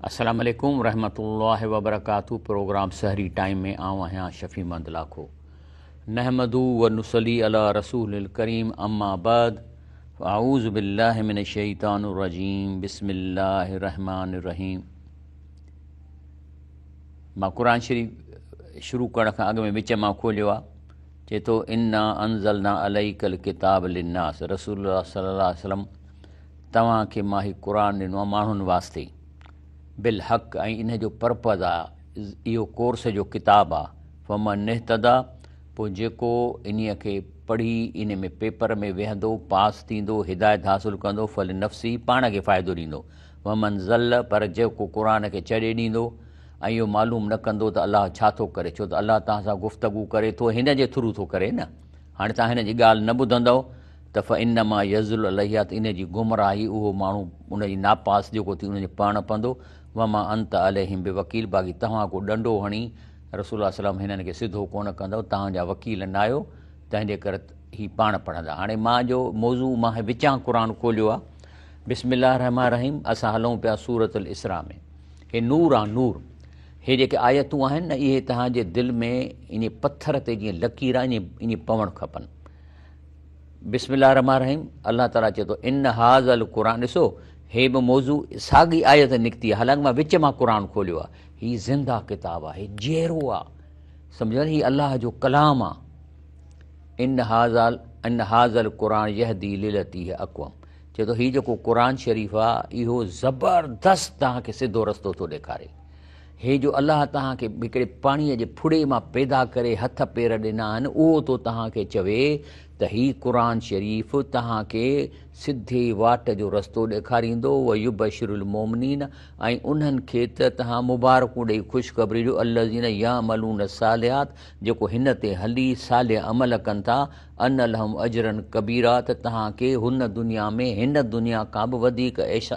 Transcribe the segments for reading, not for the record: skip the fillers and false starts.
السلام عليڪم ورحمة الله وبرڪاته پروگرام سحري ٽائيم ۾ آئون آهيان شفيع محمد لاکو نحمده و نصلي علي رسول الڪريم اما بعد فاعوذ بالله من الشيطان الرجيم بسم الله الرحمن الرحيم مان قرآن شريف شروع ڪرڻ کان اڳ ۾ وچ مان کوليو آ چئي ٿو انا انزلنا عليک الڪتاب للناس رسول الله صلي الله عليه وسلم توهان کي مان هي قرآن ڏنو آهي ماڻهن واسطي بالحق ۽ ان جو پرپز آ اهو ڪورس جو ڪتاب آ فمن اهتديٰ پوء جيڪو انهي کي پڙهي ان ۾ پيپر ۾ ويهندو پاس ٿيندو هدايت حاصل ڪندو فلنفسه پاڻ کي فائدو ڏيندو ومن ضل پر جيڪو قرآن کي ڇڏي ڏيندو ۽ اهو معلوم نه ڪندو ته الله ڇا ٿو ڪري ڇو ته الله توهان سان گفتگو ڪري ٿو هن جي ٿرو ٿو ڪري نه هاڻي توهان هن جي ڳالهه نه ٻڌندؤ ته فانما يضل عليها ته ان جي گمراهي اهو ماڻهو ان جي ناپاس جيڪو ٿي ان جي پاڻ پوندو وما انت عليهم بوڪيل باقي توهان ڪو ڏنڊو هڻي رسول الله صلي الله عليه وسلم هنن کي سڌو ڪونه ڪندؤ توهان جا وڪيل نه آهيو تنهن جي ڪري هي پاڻ پڙهندا هاڻي مان جو موضوع مان وچان قرآن کوليو آهي بسم الله الرحمٰن الرحيم اسان هلون پيا سورة الاسراء ۾ هي نور آ نور. هي جيڪي آيتون آهن نه اهي توهان جي دل ۾ ائين پٿر تي جيئن لڪير آ ائين پوڻ کپن. بسم الله الرحمٰن الرحيم الله تعالي چئي ٿو ان هذا القرآن ڏسو هي به موضوع ساڳي آيت نڪتي آهي حالانڪه مان وچ مان قرآن کوليو آ هي زنده ڪتاب آ هي جيئرو آ سمجھو هي الله جو ڪلام آ ان هذا ان هذا القرآن يهدي للتي هي اقوم چئي ٿو هي جيڪو قرآن شريف آ اهو زبردست توهان کي سڌو رستو ٿو ڏيکاري. هي جو الله توهان کي هڪڙي پاڻيء جي ڦڙي مان پيدا ڪري هٿ پير ڏنا آهن اهو ٿو توهان کي چوي ته هي قرآن شريف توهان کي سڌي واٽ جو رستو ڏيکاريندو ويبشر المومنين ۽ انهن کي ته توهان مبارڪون ڏئي خوشخبري ڏيو الذين يعملون الصالحات جيڪو هن تي هلي صالح عمل ڪن ٿا ان لهم اجرا ڪبيرا ته توهان کي هن دنيا ۾ هن دنيا کان به وڌيڪ عيش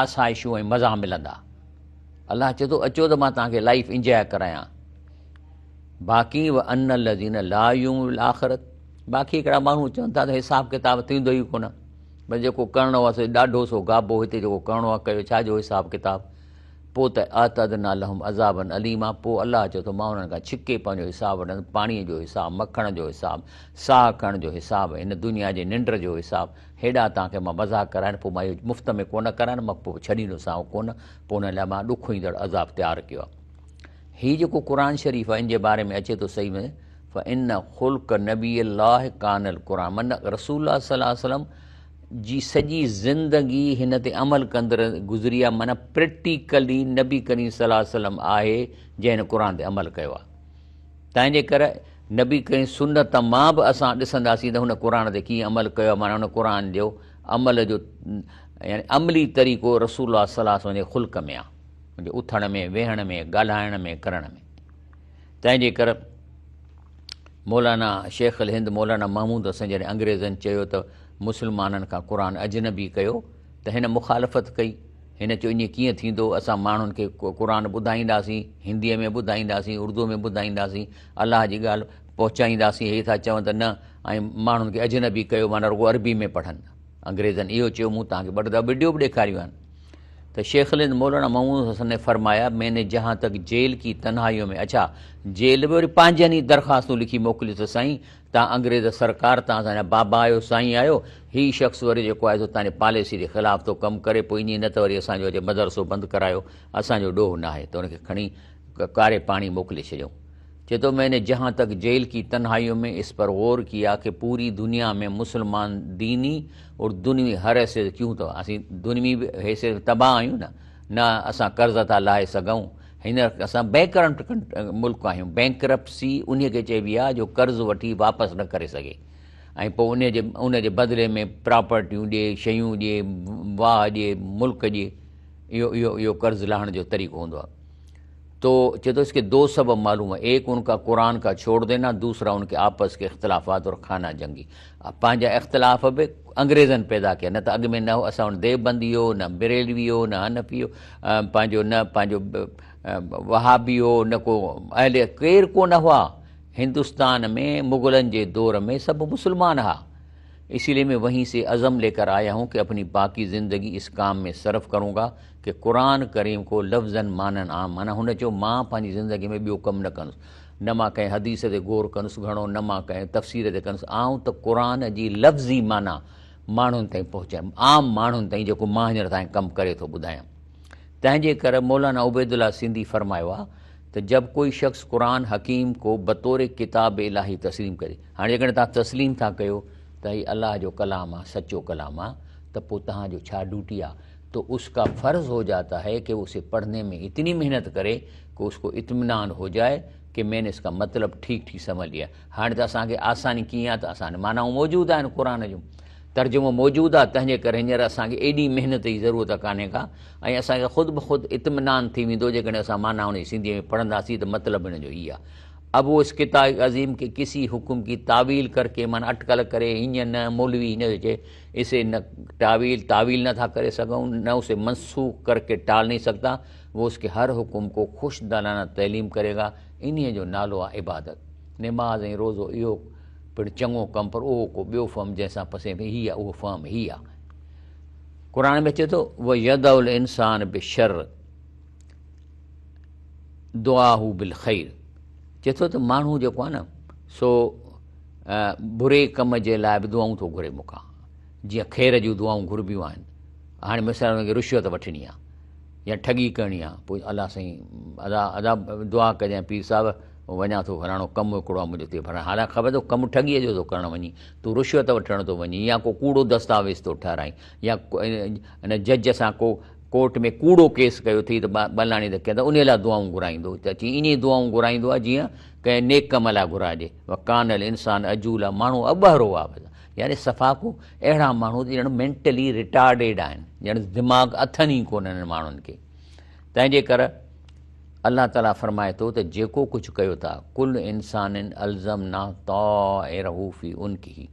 آسائشون ۽ مزا ملندا. الله چئي ٿو اچو ته مان توهان کي لائيف انجواء ڪرايان. باقي و ان الذين لا يؤمنون بالآخرت باقي هڪڙا ماڻهو چون ٿا ته حساب ڪتاب ٿيندو ئي ڪونه بس جيڪو ڪرڻو آهي سو ڏاڍو سو گابو هتي جيڪو ڪرڻو آهي ڪيو ڇا جو حساب ڪتاب پوء ته اعتدنا لهم عذابا اليما پوء الله چئي ٿو مان انهن کان ڇڪي پنهنجو حساب وٺندس، پاڻيء جو حساب، مکڻ جو حساب، ساهه کڻڻ جو حساب، هن دنيا جي ننڊ جو حساب، هيڏا توهان کي مان مزا ڪرايان پوء مان اهو مفت ۾ ڪونه ڪرايان، مان پوء ڇڏيندوسانو ڪونه، پوء انهن لاء مان ڏکوئيندڙ عذاب تيار ڪيو آهي. هي جيڪو قرآن شريف آهي ان جي باري ۾ اچي ٿو صحيح ۾ فإن خلق نبي الله ڪان القرآن معنيٰ رسول الله صلي الله عليه وسلم جي سڄي زندگي هن تي عمل ڪندڙ گذري آهي معنيٰ پريڪٽيڪلي نبي ڪريم صلي الله عليه وسلم آهي جنهن هن قرآن تي عمل ڪيو آهي تنهن جي ڪري نبي ڪريم سنت مان به اسان ڏسنداسين ته هن قرآن تي ڪيئن عمل ڪيو آهي معنيٰ هن قرآن جو عمل جو يعني عملي طريقو رسول الله صلي الله عليه وسلم جي خلق ۾ آهي ان جي اٿڻ ۾ ويهڻ ۾ ڳالهائڻ ۾ ڪرڻ ۾ تنهن جي ڪري مولانا شيخ الهند مولانا محمود حسن جڏهن انگريزن چيو ته مسلمانن کان قرآن اجنبي ڪيو ته هن مخالفت ڪئي. هن چيو ائين ڪيئن ٿيندو، اسان ماڻهن کي قرآن ٻڌائينداسين، هنديء ۾ ٻڌائينداسين، اردوء ۾ ٻڌائينداسين، الله جي ڳالهه پهچائينداسين، هي ٿا چون ته نه ۽ ماڻهن کي اجنبي ڪيو معنيٰ رڳو عربي ۾ پڙهن. انگريزن اهو چيو، مون توهان کي ٻه دفعا وڊيو به ڏيکاريون آهن. ته شيخ الهند مولانا محمود حسن ني فرمايا مين ني جهان تڪ جيل ڪي تنهائيون ۾ اڇا جيل به وري پنهنجن ئي درخواستون لکي موڪليون ته سائين تان انگريز سرڪار تان اسان جا بابا آهيو سائين آهيو هي شخص وري جيڪو آهي سو تان جي پاليسي جي خلاف ٿو ڪم ڪري پوء ائين نه ته وري اسان جو اچي مدرسو بند ڪرايو اسان جو ڏوهه ناهي ته ان کي کڻي ڪاري پاڻي موڪلي ڇڏيو چئي ٿو مين ني جهان تڪ جيل ڪي تنهائيون ۾ اس پر غور ڪيا ڪي پوري دنيا ۾ مسلمان ديني اور دنوي هر حيثيت ڪيون ته اسين دنوي به حيثيت ۾ تباهه آهيون نه نه اسان قرض ٿا لاهي سگهون هينئر اسان بينڪرپٽ ملڪ آهيون بينڪرپسي انهي کي چئبي آهي جو قرض وٺي واپس نه ڪري سگهي ۽ پوء انهي جي ان جي بدلي ۾ پراپرٽيون ڏي شيون ڏي واهه ڏي ملڪ ڏي اهو اهو اهو قرض لاهڻ جو طريقو هوندو آهي تو چئي ٿو اس ڪي دو سبب معلوم هي ايڪ ان ڪا قرآن ڪا ڇوڙ دينا دوسرا ان ڪي آپس ڪي اختلافات اور خانه جنگي پنهنجا اختلاف به انگريزن پيدا ڪيا نه ته اڳ ۾ نه اسان وٽ ديوبندي هو نه بريلوي هو نه حنفي هو پنهنجو نه پنهنجو وهابي هو نه ڪو اهل ڪير ڪو نه هئا هندستان ۾ مغلن جي دور ۾ سڀ مسلمان هئا. इसीलिए मैं वहीं से अज़म लेकर आया हूँ कि अपनी बाकी ज़िंदगी इस काम में सर्फ़ करूँगा कि क़ुरान करीम को लफ़्ज़न मानन आम। माना हुन चयो मां पंहिंजी ज़िंदगी में ॿियो कमु न कंदुसि, न मां कंहिं हदीस ते गौर कंदुसि घणो, न मां कंहिं तफ़सीर ते कंदुसि, आउं त क़ुरान जी लफ़्ज़ी माना माण्हुनि ताईं पहुचायां, आम माण्हुनि ताईं जेको मां हींअर ताईं कमु करे थो ॿुधायां। तंहिंजे करे मौलाना उबैदुल्ला सिंधी फ़रमायो आहे त जब कोई शख़्स क़ुरान हकीम को बतौर किताब इलाही तस्लीम करे, हाणे जेकॾहिं तव्हां तस्लीम था कयो त हीउ अलाह जो कलाम आहे, सचो कलाम आहे, त पोइ तव्हांजो छा ड्यूटी आहे? तो उसका फ़र्ज़ हो जाता है कि उसे पढ़ने में इतनी मेहनत करे कि उसको इत्मीनान हो जाए कि मैंने इसका मतलब ठीक ठीक समझ लिया। हाणे त असांखे आसानी कीअं आहे त असां मानाऊं मौजूदु आहिनि, क़ुरान जो तर्जुमो मौजूदु आहे, तंहिंजे करे हींअर असांखे एॾी महिनत जी ज़रूरत कान्हे का, ऐं असांखे ख़ुदि ब ख़ुदि इत्मीनान थी वेंदो जेकॾहिं असां माना हुन सिंधीअ में पढ़ंदासीं त मतिलबु हिन जो इहो आहे। अब वो इस किताब अज़ीम के किसी हुक्म की तावील करके माना अटकल करे हीअं न मौलवी हीअं चए, इसे न तावील तावील नथा करे सघूं, न उसे मनसूख करके टाल नहीं सकता, वो उसके हर हुक्म को खुश दलाना तइलीम करेगा। इन्हीअ जो नालो आहे इबादत। निमाज़ ऐं रोज़ो इहो पिणु चङो कमु, पर उहो को ॿियो फ़र्म जंहिंसां पसे हीअ आहे, उहो फ़र्म हीअ आहे। क़ुरान में अचे थो व यदउल इंसान बिशर दुआहू बिल ख़ैर, चए थो त माण्हू जेको आहे न सो बुरे कम जे लाइ बि दुआऊं थो घुरे मूंखां, जीअं ख़ैर जूं दुआऊं घुरबियूं आहिनि। हाणे मिसाल हुनखे रिश्वत वठणी आहे या ठगी करणी आहे, पोइ अलाह साईं अदा अदा दुआ कजांइ पीर साहिब वञा थो फलाणो कमु हिकिड़ो आहे मुंहिंजो थिए फलाणो, हालांकि ख़बर अथव कमु ठगीअ जो थो करणु वञी, तूं रिश्वत वठणु थो वञी या को कूड़ो दस्तावेज़ थो ठाराई या हिन जज सां को कोर्ट में कूड़ो केस कयो अथई त बलाणी त कयो, उन लाइ दुआऊं घुराईंदो। त अची ईअं दुआऊं घुराईंदो आहे जीअं कंहिं नेक कम लाइ घुराइजे। वकानल इंसान अजूला, माण्हू अबहरो आहे, यानी सफ़ा को अहिड़ा माण्हू ॼण मेंटली रिटार्डेड आहिनि, ॼण दिमाग़ अथनि ई कोन हिननि माण्हुनि खे। तंहिंजे करे अलाह ताला फ़रमाए थो त जेको कुझु कयो था, कुल इंसानिन अल्ज़म ना ताइरहू फ़ी उनकिही,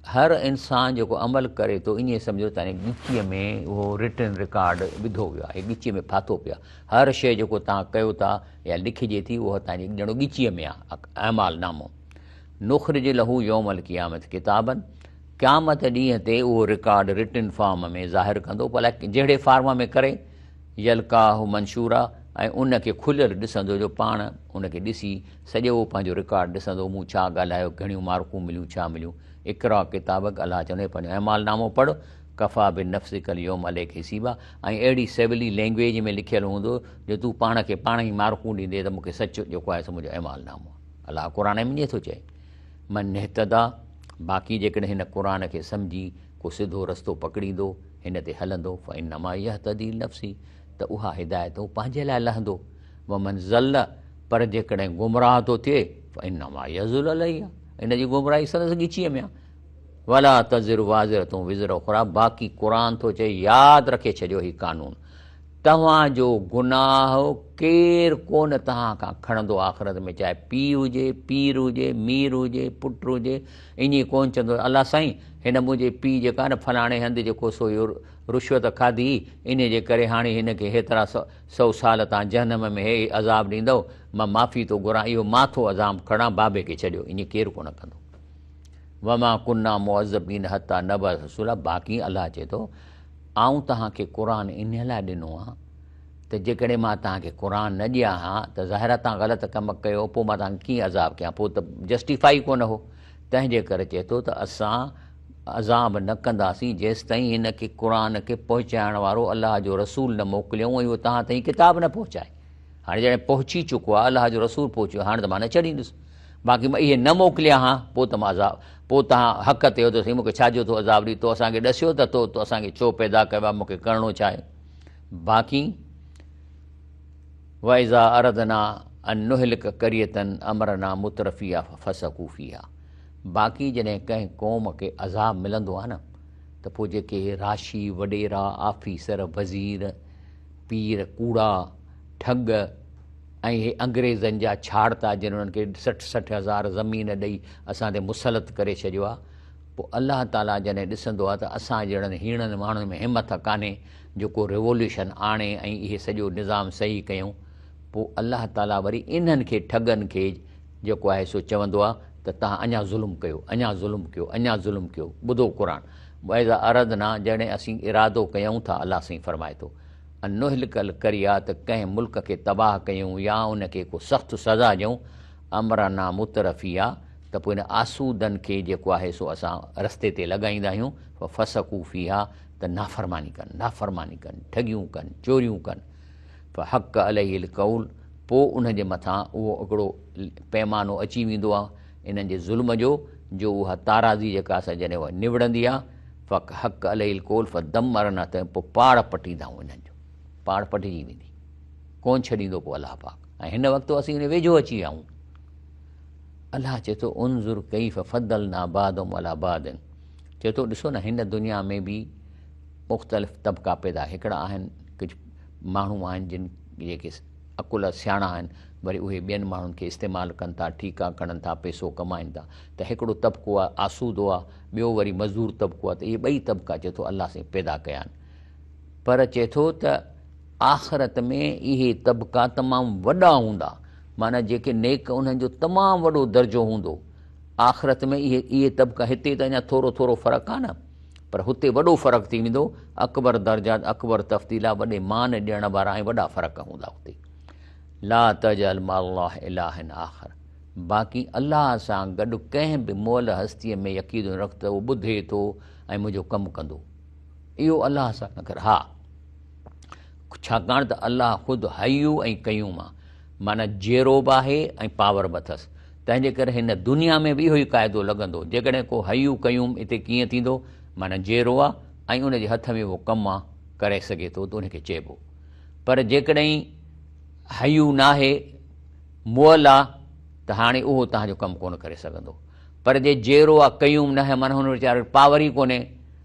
हर इंसान जेको अमल करे थो ईअं सम्झो त ॻिचीअ में उहो रिटन रिकॉर्ड विधो वियो आहे, ॻिचीअ में फाथो पियो आहे। हर शइ जेको तव्हां कयो था या लिखिजे थी उहो तव्हांजी ॼणो ॻिचीअ में आहे अमाल नामो। नुख़रिज लहू यौमल क़ियामत किताबन, क़यामत ॾींहं ते उहो रिकॉर्ड रिटन फॉर्म में ज़ाहिर कंदो, भला जहिड़े फॉर्म में करे। यलकाहु मंशूरा, ऐं उनखे खुलियल ॾिसंदो जो पाण उनखे ॾिसी सॼो पंहिंजो रिकॉर्ड ॾिसंदो, मूं छा ॻाल्हायो, घणियूं मार्कूं मिलियूं, छा मिलियूं। इकरा किताबक, अलाह चवंदो पंहिंजो अमाल नामो पढ़। कफ़ा बि नफ़्सिकल यौम अलैक हिसीबा, ऐं अहिड़ी सविली लैंग्वेज में लिखियल हूंदो जो तूं पाण खे पाण ई मार्कूं ॾींदे त मूंखे सचु जेको आहे सो मुंहिंजो अमाल नामो। अलाह क़ुरान में ईअं थो चए। मन इह्तदा, बाक़ी जेकॾहिं हिन क़ुरान खे सम्झी को सिधो रस्तो पकड़ींदो, हिन ते हलंदो, फ़इन्नमा यह्तदी नफ़्सी, त उहा हिदायत हू पंहिंजे लाइ लहंदो। वमन ज़ल, पर जेकॾहिं गुमराह थो थिए, फ़इन्नमा यज़ुल अलैहा, हिन जी गुमराही संदसि ॻिचीअ में आहे। वला तज़िर वाज़िरतुन विज़र उख़रा, बाक़ी क़ुरान थो चए यादि रखे छॾियो हीउ कानून, तव्हांजो गुनाह केरु कोन तव्हां खां खणंदो आख़िरत में, चाहे पीउ हुजे, पीर हुजे, मीर हुजे, पुटु हुजे, ईअं कोन चवंदो अलाह साईं हिन मुंहिंजे पीउ जेका न फलाणे हंधि जेको सो इहो रिश्वत खाधी, इन जे करे हाणे हिनखे हेतिरा 100 साल तव्हां जहनम में हे अज़ाब ॾींदव, मां माफ़ी थो घुरां, इहो मां थो अज़ाब खणां, बाबे खे छॾियो, ईअं केरु कोन कंदो। वमा कुन्ना मुअज़्ज़बीन हत्ता नबअस रसूला, बाक़ी अलाह चए थो आउं तव्हांखे क़ुरान इन लाइ ॾिनो आहे त जेकॾहिं मां तव्हांखे क़ुरान न ॾियां हा त ज़ाहिर आहे तव्हां ग़लति कमु कयो, पोइ मां तव्हांखे कीअं अज़ाब कयां, पोइ त जस्टिफाई कोन हो। तंहिंजे करे चए थो त असां अज़ाब न कंदासीं जेसि ताईं हिनखे क़ुरान खे पहुचाइण वारो अलाह जो रसूल न मोकिलियऊं ऐं उहो तव्हां ताईं किताब न पहुचाए। हाणे जॾहिं पहुची चुको आहे, अलाह जो रसूल पहुची वियो, हाणे त मां न छॾींदुसि, बाक़ी मां इहे न मोकिलियां हा पोइ त मां अज़ाब, पोइ तव्हां हक़ ते हो त साईं मूंखे छाजो थो अज़ाब ॾी, तो असांखे ॾसियो त तो असांखे छो पैदा कयो आहे, मूंखे करिणो छा आहे। बाक़ी वइज़ा अरदना अन नुहलिक क़रियतन अमरना मुतरफ़िया फसकू फ़ीहा, बाक़ी जॾहिं कंहिं क़ौम खे अज़ाब मिलंदो आहे न त पोइ जेके राशी, वॾेरा, आफीसर, वज़ीर, पीर, कूड़ा, ठग ऐं इहे अंग्रेज़नि जा छाड़ता जिन उन्हनि खे 60-60 हज़ार ज़मीन ॾेई असां ते मुसलत करे छॾियो आहे, पोइ अलाह ताला जॾहिं ॾिसंदो आहे त असां जहिड़नि हीणनि माण्हुनि में हिमत कान्हे जेको रिवोल्यूशन आणे ऐं इहे सॼो निज़ाम सही कयूं, पोइ अलाह ताला वरी इन्हनि खे ठगनि खे जेको आहे सो चवंदो आहे ته توهان اڃا ظلم ڪيو، اڃا ظلم ڪيو، اڃا ظلم ڪيو. ٻڌو قرآن، واذا اردنا جڏهن اسين ارادو ڪيون ٿا، الله سائين فرمائي ٿو، ان نهلڪ القريه ته ڪنهن ملڪ کي تباهه ڪيون يا ان کي ڪو سخت سزا ڏيون، امرنا مترفيها ته پوء ان آسودن کي جيڪو آهي سو اسان رستي تي لڳائيندا آهيون، ففسقوا فيها ته نافرماني ڪن، نافرماني ڪن، ٺڳيون ڪن، چوريون ڪن. فحق عليه القول پوء انهن جي مٿان اهو هڪڙو پيمانو اچي ويندو آهي انهن جي ظلم جو، جو اها تارازي جيڪا سا جڏهن اها نوڙندي آهي، فحق عليه القول فدمرنا ته پوء پاڙ پٽيندا آهيون انهن جو، پاڙ پٽجي ويندي، ڪونه ڇڏيندو پوء الله پاڪ. ۽ هن وقت اسين ان ويجهو اچي ويا آهيون. الله چئي ٿو انظر ڪيف فضلنا بعضهم علي بعض، چئي ٿو ڏسو نه هن دنيا ۾ به مختلف طبقا پيدا، هڪڙا آهن ڪجهه ماڻهو آهن جن جيڪي عقل سياڻا آهن، وري اهي ٻين ماڻهن کي استعمال ڪن ٿا، ٺيڪا کڻن ٿا، پئسو ڪمائن ٿا ته هڪڙو طبقو آهي آسودو آهي، ٻيو وري مزدور طبقو آهي ته اهي ٻئي طبقا چئي ٿو الله سائين پيدا ڪيا آهن. پر چئي ٿو ته آخرت ۾ اهي طبقا تمام وڏا هوندا، معنيٰ جيڪي نيڪ انهن جو تمام وڏو درجو هوندو آخرت ۾ اهي اهي طبقا، هتي ته اڃا ٿورو ٿورو فرق آهي نه، پر هتي وڏو فرق ٿي ويندو، اڪبر درجات اڪبر تفضيلا، وڏي مان ڏيڻ وارا ۽ وڏا فرق هوندا هتي. لا تجعل مع الله الها آخر، باقي الله سان گڏ ڪنهن به مئل هستيء ۾ يقين رک ته اهو ٻڌي ٿو ۽ منهنجو ڪم ڪندو، اهو الله سان نه ڪر. ها، ڇاڪاڻ ته الله خود حي ۽ قيوم آ، معنيٰ جيئرو به آهي ۽ پاور به اٿس، تنهن جي ڪري هن دنيا ۾ به اهو ئي قاعدو لڳندو، جيڪڏهن ڪو حي قيوم اتي ڪيئن ٿيندو، معنيٰ جيئرو آ ۽ ان جي هٿ ۾ اهو ڪم آ، ڪري سگهي ٿو ته ان کي چئبو. پر جيڪڏهن حي ناهي، مئل آ ته هاڻي اهو توهان جو ڪم ڪونه ڪري سگهندو. پر جي جيئرو آ، قيوم ناهي، معنيٰ هن ويچاري وٽ پاور ئي ڪونهي.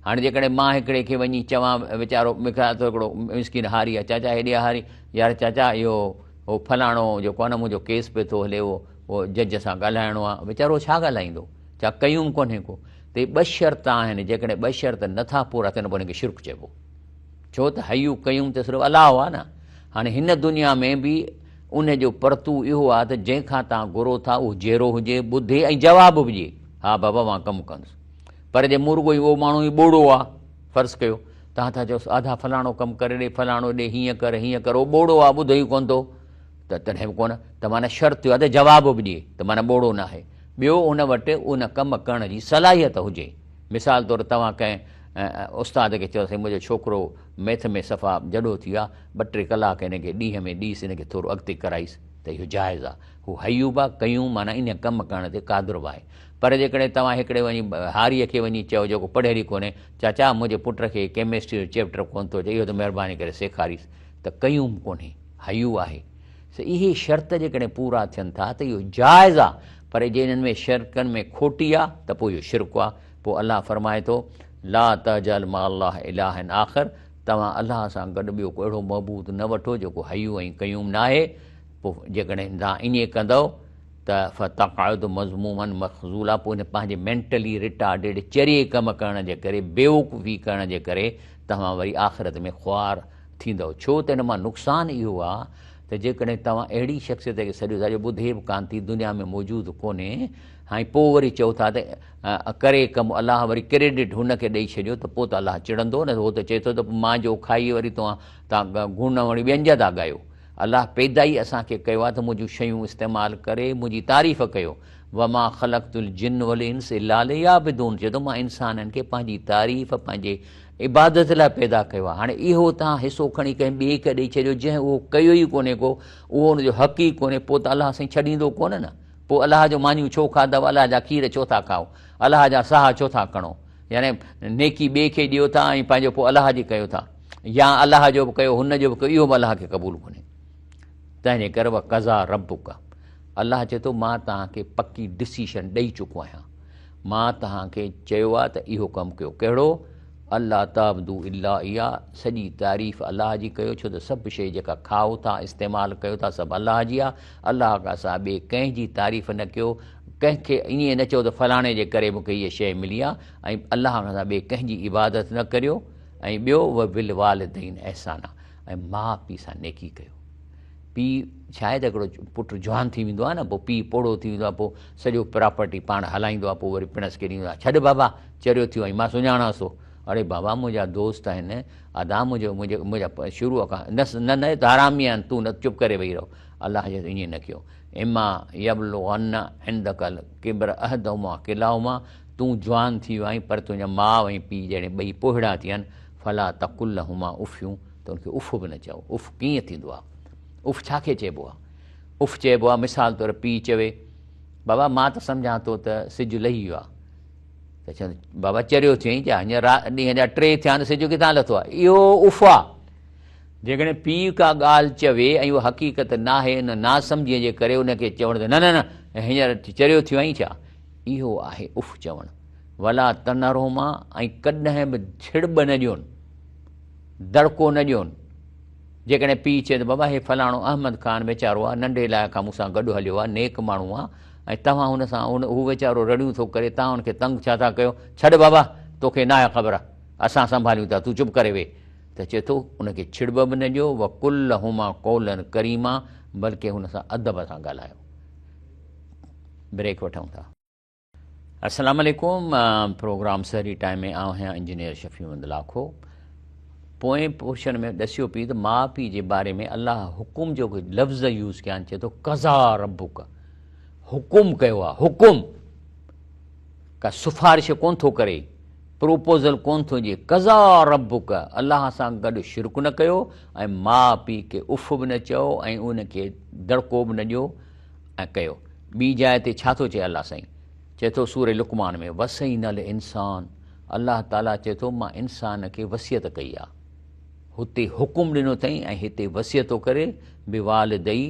هاڻي جيڪڏهن مان هڪڙي کي وڃي چوان، ويچارو مثال طور هڪڙو مسڪين هاري آ، چاچا هيڏي آ هاري، يار چاچا اهو هو فلاڻو جيڪو آ نه منهنجو ڪيس پيو ٿو هلي اهو جج سان ڳالهائڻو آ، ويچارو ڇا ڳالهائيندو؟ ڇا قيوم ڪونهي ڪو؟ ته هي ٻه شرط آهن، جيڪڏهن ٻه شرط نه ٿا پورا ٿين پوء هن کي شرڪ چئبو. ڇو ته حي قيوم ته صرف الله آ نه. هاڻي هن دنيا ۾ به ان جو پرتو اهو آ ته جنهن کان توهان گهرو ٿا اهو جيئرو هجي، ٻڌي ۽ جواب به ڏئي، ها بابا مان ڪم ڪندس. پر جي مورڳو ئي اهو ماڻهو ئي ٻوڙو آ، فرض ڪيو توهان ٿا چئوس ادا فلاڻو ڪم ڪري ڏي، فلاڻو ڏي، هيئن ڪر، هيئن ڪر، اهو ٻوڙو آ، ٻڌي ئي ڪونه ٿو ته تڏهن به ڪونه ته معنيٰ شرط اهو آ ته جواب به ڏئي ته معنيٰ ٻوڙو ناهي. ٻيو ان وٽ ان ڪم ڪرڻ جي صلاحيت هجي. مثال طور توهان ڪنهن استاد کي چئو سائين منهنجو ڇوڪرو ميٿ ۾ صفا جڏو ٿي ويو آ، ٻه ٽي ڪلاڪ هن کي ڏينهن ۾ ڏيس هن کي ٿورو اڳتي ڪرائيس ته اهو جائز آ. هو حي به آ، قيوم معنيٰ ان ڪم ڪرڻ تي قادر به آهي. پر جيڪڏهن توهان هڪڙي وڃي هاريء کي وڃي چئو جيڪو پڙهيل ئي ڪونهي، چاچا منهنجي پٽ کي ڪيمسٽري جو چيپٽر ڪونه ٿو اچي اهو ته مهرباني ڪري سيکاريس ته قيوم ڪونهي، حي آهي. سو اهي شرط جيڪڏهن پورا ٿين ٿا ته اهو جائز آ، پر جي انهن ۾ شرطن ۾ کوٽي آ ته پوء اهو شرڪ آ. پوء الله فرمائي ٿو، لا تجعل مع الله الها آخر، توهان الله سان گڏ ٻيو ڪو اهڙو معبود نه وٺو جيڪو حي ۽ قيوم ناهي، پوء جيڪڏهن توهان ائين ڪندؤ ته فتقعد مذموما مخذولا پوء ان پنهنجي مينٽلي ريٽارڊيڊ چريي ڪم ڪرڻ جي ڪري، بيوقوفي ڪرڻ جي ڪري توهان وري آخرت ۾ خوار ٿيندؤ. ڇو ته ان مان نقصان اهو آ ته جيڪڏهن توهان اهڙي شخصيت کي سڏيو ٿا جو ٻڌي به ڪانه ٿي، دنيا ۾ موجود ڪونهي ۽ پوء وري چئو ٿا ته ڪري ڪم الله وري ڪريڊٽ هن کي ڏئي ڇڏيو ته پوء ته الله چڙندو نه، هو ته چئي ٿو ته مان جو کائي وري توهان گڻ وري ٻين جا ٿا ڳايو. الله پيدا ئي اسان کي ڪيو آهي ته منهنجون شيون استعمال ڪري منهنجي تعريف ڪيو. وما خلقت الجن والانس الا ليعبدون چئي ٿو مان انسانن کي پنهنجي تعريف پنهنجي عبادت لاء پيدا ڪيو آهي. هاڻي اهو توهان حصو کڻي ڪنهن ٻئي کي ڏئي ڇڏيو جنهن اهو ڪيو ئي ڪونهي ڪو، اهو ان جو حق ئي ڪونهي، پوء ته الله سائين ڇڏيندو ڪونه نه. پوء الله جو مانيون ڇو کاڌو، الله جا کير ڇو ٿا کائو، الله جا ساهه ڇو ٿا کڻو، يعني نيڪي ٻئي کي ڏيو ٿا ۽ پنهنجو پوء الله جي ڪيو ٿا. يا الله جو به ڪيو هن جو به ڪيو اهو به الله کي قبول ڪونهي. تنهن جي ڪري وقضا ربک الله چئي ٿو مان توهان کي پڪي ڊسيشن ڏئي چڪو آهيان، مان توهان کي چيو آهي ته اهو ڪم ڪيو، ڪهڙو؟ الا تعبدوا الا اياه، سڄي تعريف الله جي ڪيو، ڇو ته سڀ شيء جيڪا کائو ٿا استعمال ڪيو ٿا سڀ الله جي آهي، الله کان سواء ٻئي ڪنهن جي تعريف نه ڪيو، ڪنهن کي ائين نه چئو ته فلاڻي جي ڪري مون کي هيء شيء ملي آهي ۽ الله کان سواء ٻئي ڪنهن جي عبادت نه ڪريو. ۽ ٻيو وبالوالدين احسانا ۽ ماء پيء سان نيڪي ڪيو. پيء ڇا آهي ته هڪڙو پٽ جوان ٿي ويندو آهي نه پوء پيء پوڙهو ٿي ويندو آهي پوء سڄو پراپرٽي پاڻ هلائيندو آهي پوء وري پڻس کي ڏيندو آهي ڇڏ بابا چريو ٿيو آهين مان سڃاڻانس ٿو اڙي بابا منهنجا دوست آهن ادا منهنجو منهنجو منهنجا شروع کان نه نه نه ته حرامي آهن تون نه چپ ڪري ويهي رهو الله چئي ٿو ائين نه ڪيو اما يبلغن عندک الڪبر احدهما ڪلاهما تون جوان ٿي ويو آهين پر تنهنجا ماء ۽ پيء جڏهن ٻئي پوهڙا ٿين فلا تقل لهما اف ته ان کي اف به نه چئو. اف ڪيئن ٿيندو آهي؟ اف ڇا کي چئبو آهي؟ اف چئبو آهي مثال طور پيء چوي بابا مان ته سمجهان ٿو ته سج لهي ويو آهي ته چوندو بابا چريو ٿيو آهين ڇا هينئر ڏينهن جا ٽي ٿيا آهن سج ڪٿان لٿو آهي اهو اف آهي جيڪڏهن پيء ڪا ڳالهه چوي ۽ اها حقيقت ناهي ان ناسمجهيء جي ڪري ان کي چوڻ ته نه نه نه هينئر چريو ٿيو آهين ڇا اهو آهي اف چوڻ ولا تنهرهما ۽ ڪڏهن به ڇڙٻ نه ڏيون دڙڪو نه ڏيون. جيڪڏهن پيء چئي ته بابا هي فلاڻو احمد خان ويچارو آ، ننڍي لاء کان مون سان گڏ هليو آ، نيڪ ماڻهو آ ۽ توهان هن سان هو ويچارو رڙيون ٿو ڪري، توهان هن کي تنگ ڇا ٿا ڪيو؟ ڇڏ بابا، توکي ناهي خبر، اسان سنڀاليون ٿا، تون چپ ڪري ويهه. ته چئي ٿو ان کي ڇڙٻ به نه ڏيو، وقل لهما قولا ڪريما بلڪه هن سان ادب سان ڳالهايو. بريڪ وٺون ٿا. السلام عليڪم پروگرام سحري ٽائيم ۾ آئون آهيان انجنيئر شفيع محمد لاکو پوئين پورشن ۾ ڏسيو پي ته ماء پيء جي باري ۾ الله حڪم جو لفظ يوز ڪيا چئي ٿو قضا ربک حڪم ڪيو آ حڪم ڪا سفارش ڪون ٿو ڪري پروپوزل ڪون ٿو ڏئي قضا ربک الله سان گڏ شرڪ نه ڪيو ۽ ماء پيء کي اف به نه چئو ۽ ان کي دڙڪو به نه ڏيو ۽ ڪيو. ٻي جاء تي ڇا ٿو چئي الله سائين؟ چئي ٿو سورة لقمان ۾ وصينا الانسان الله تعاليٰ چئي ٿو مان انسان کي وصيت ڪئي آ. هتي حڪم ڏنو اٿئين ۽ هتي وصيت ٿو ڪري بوالدي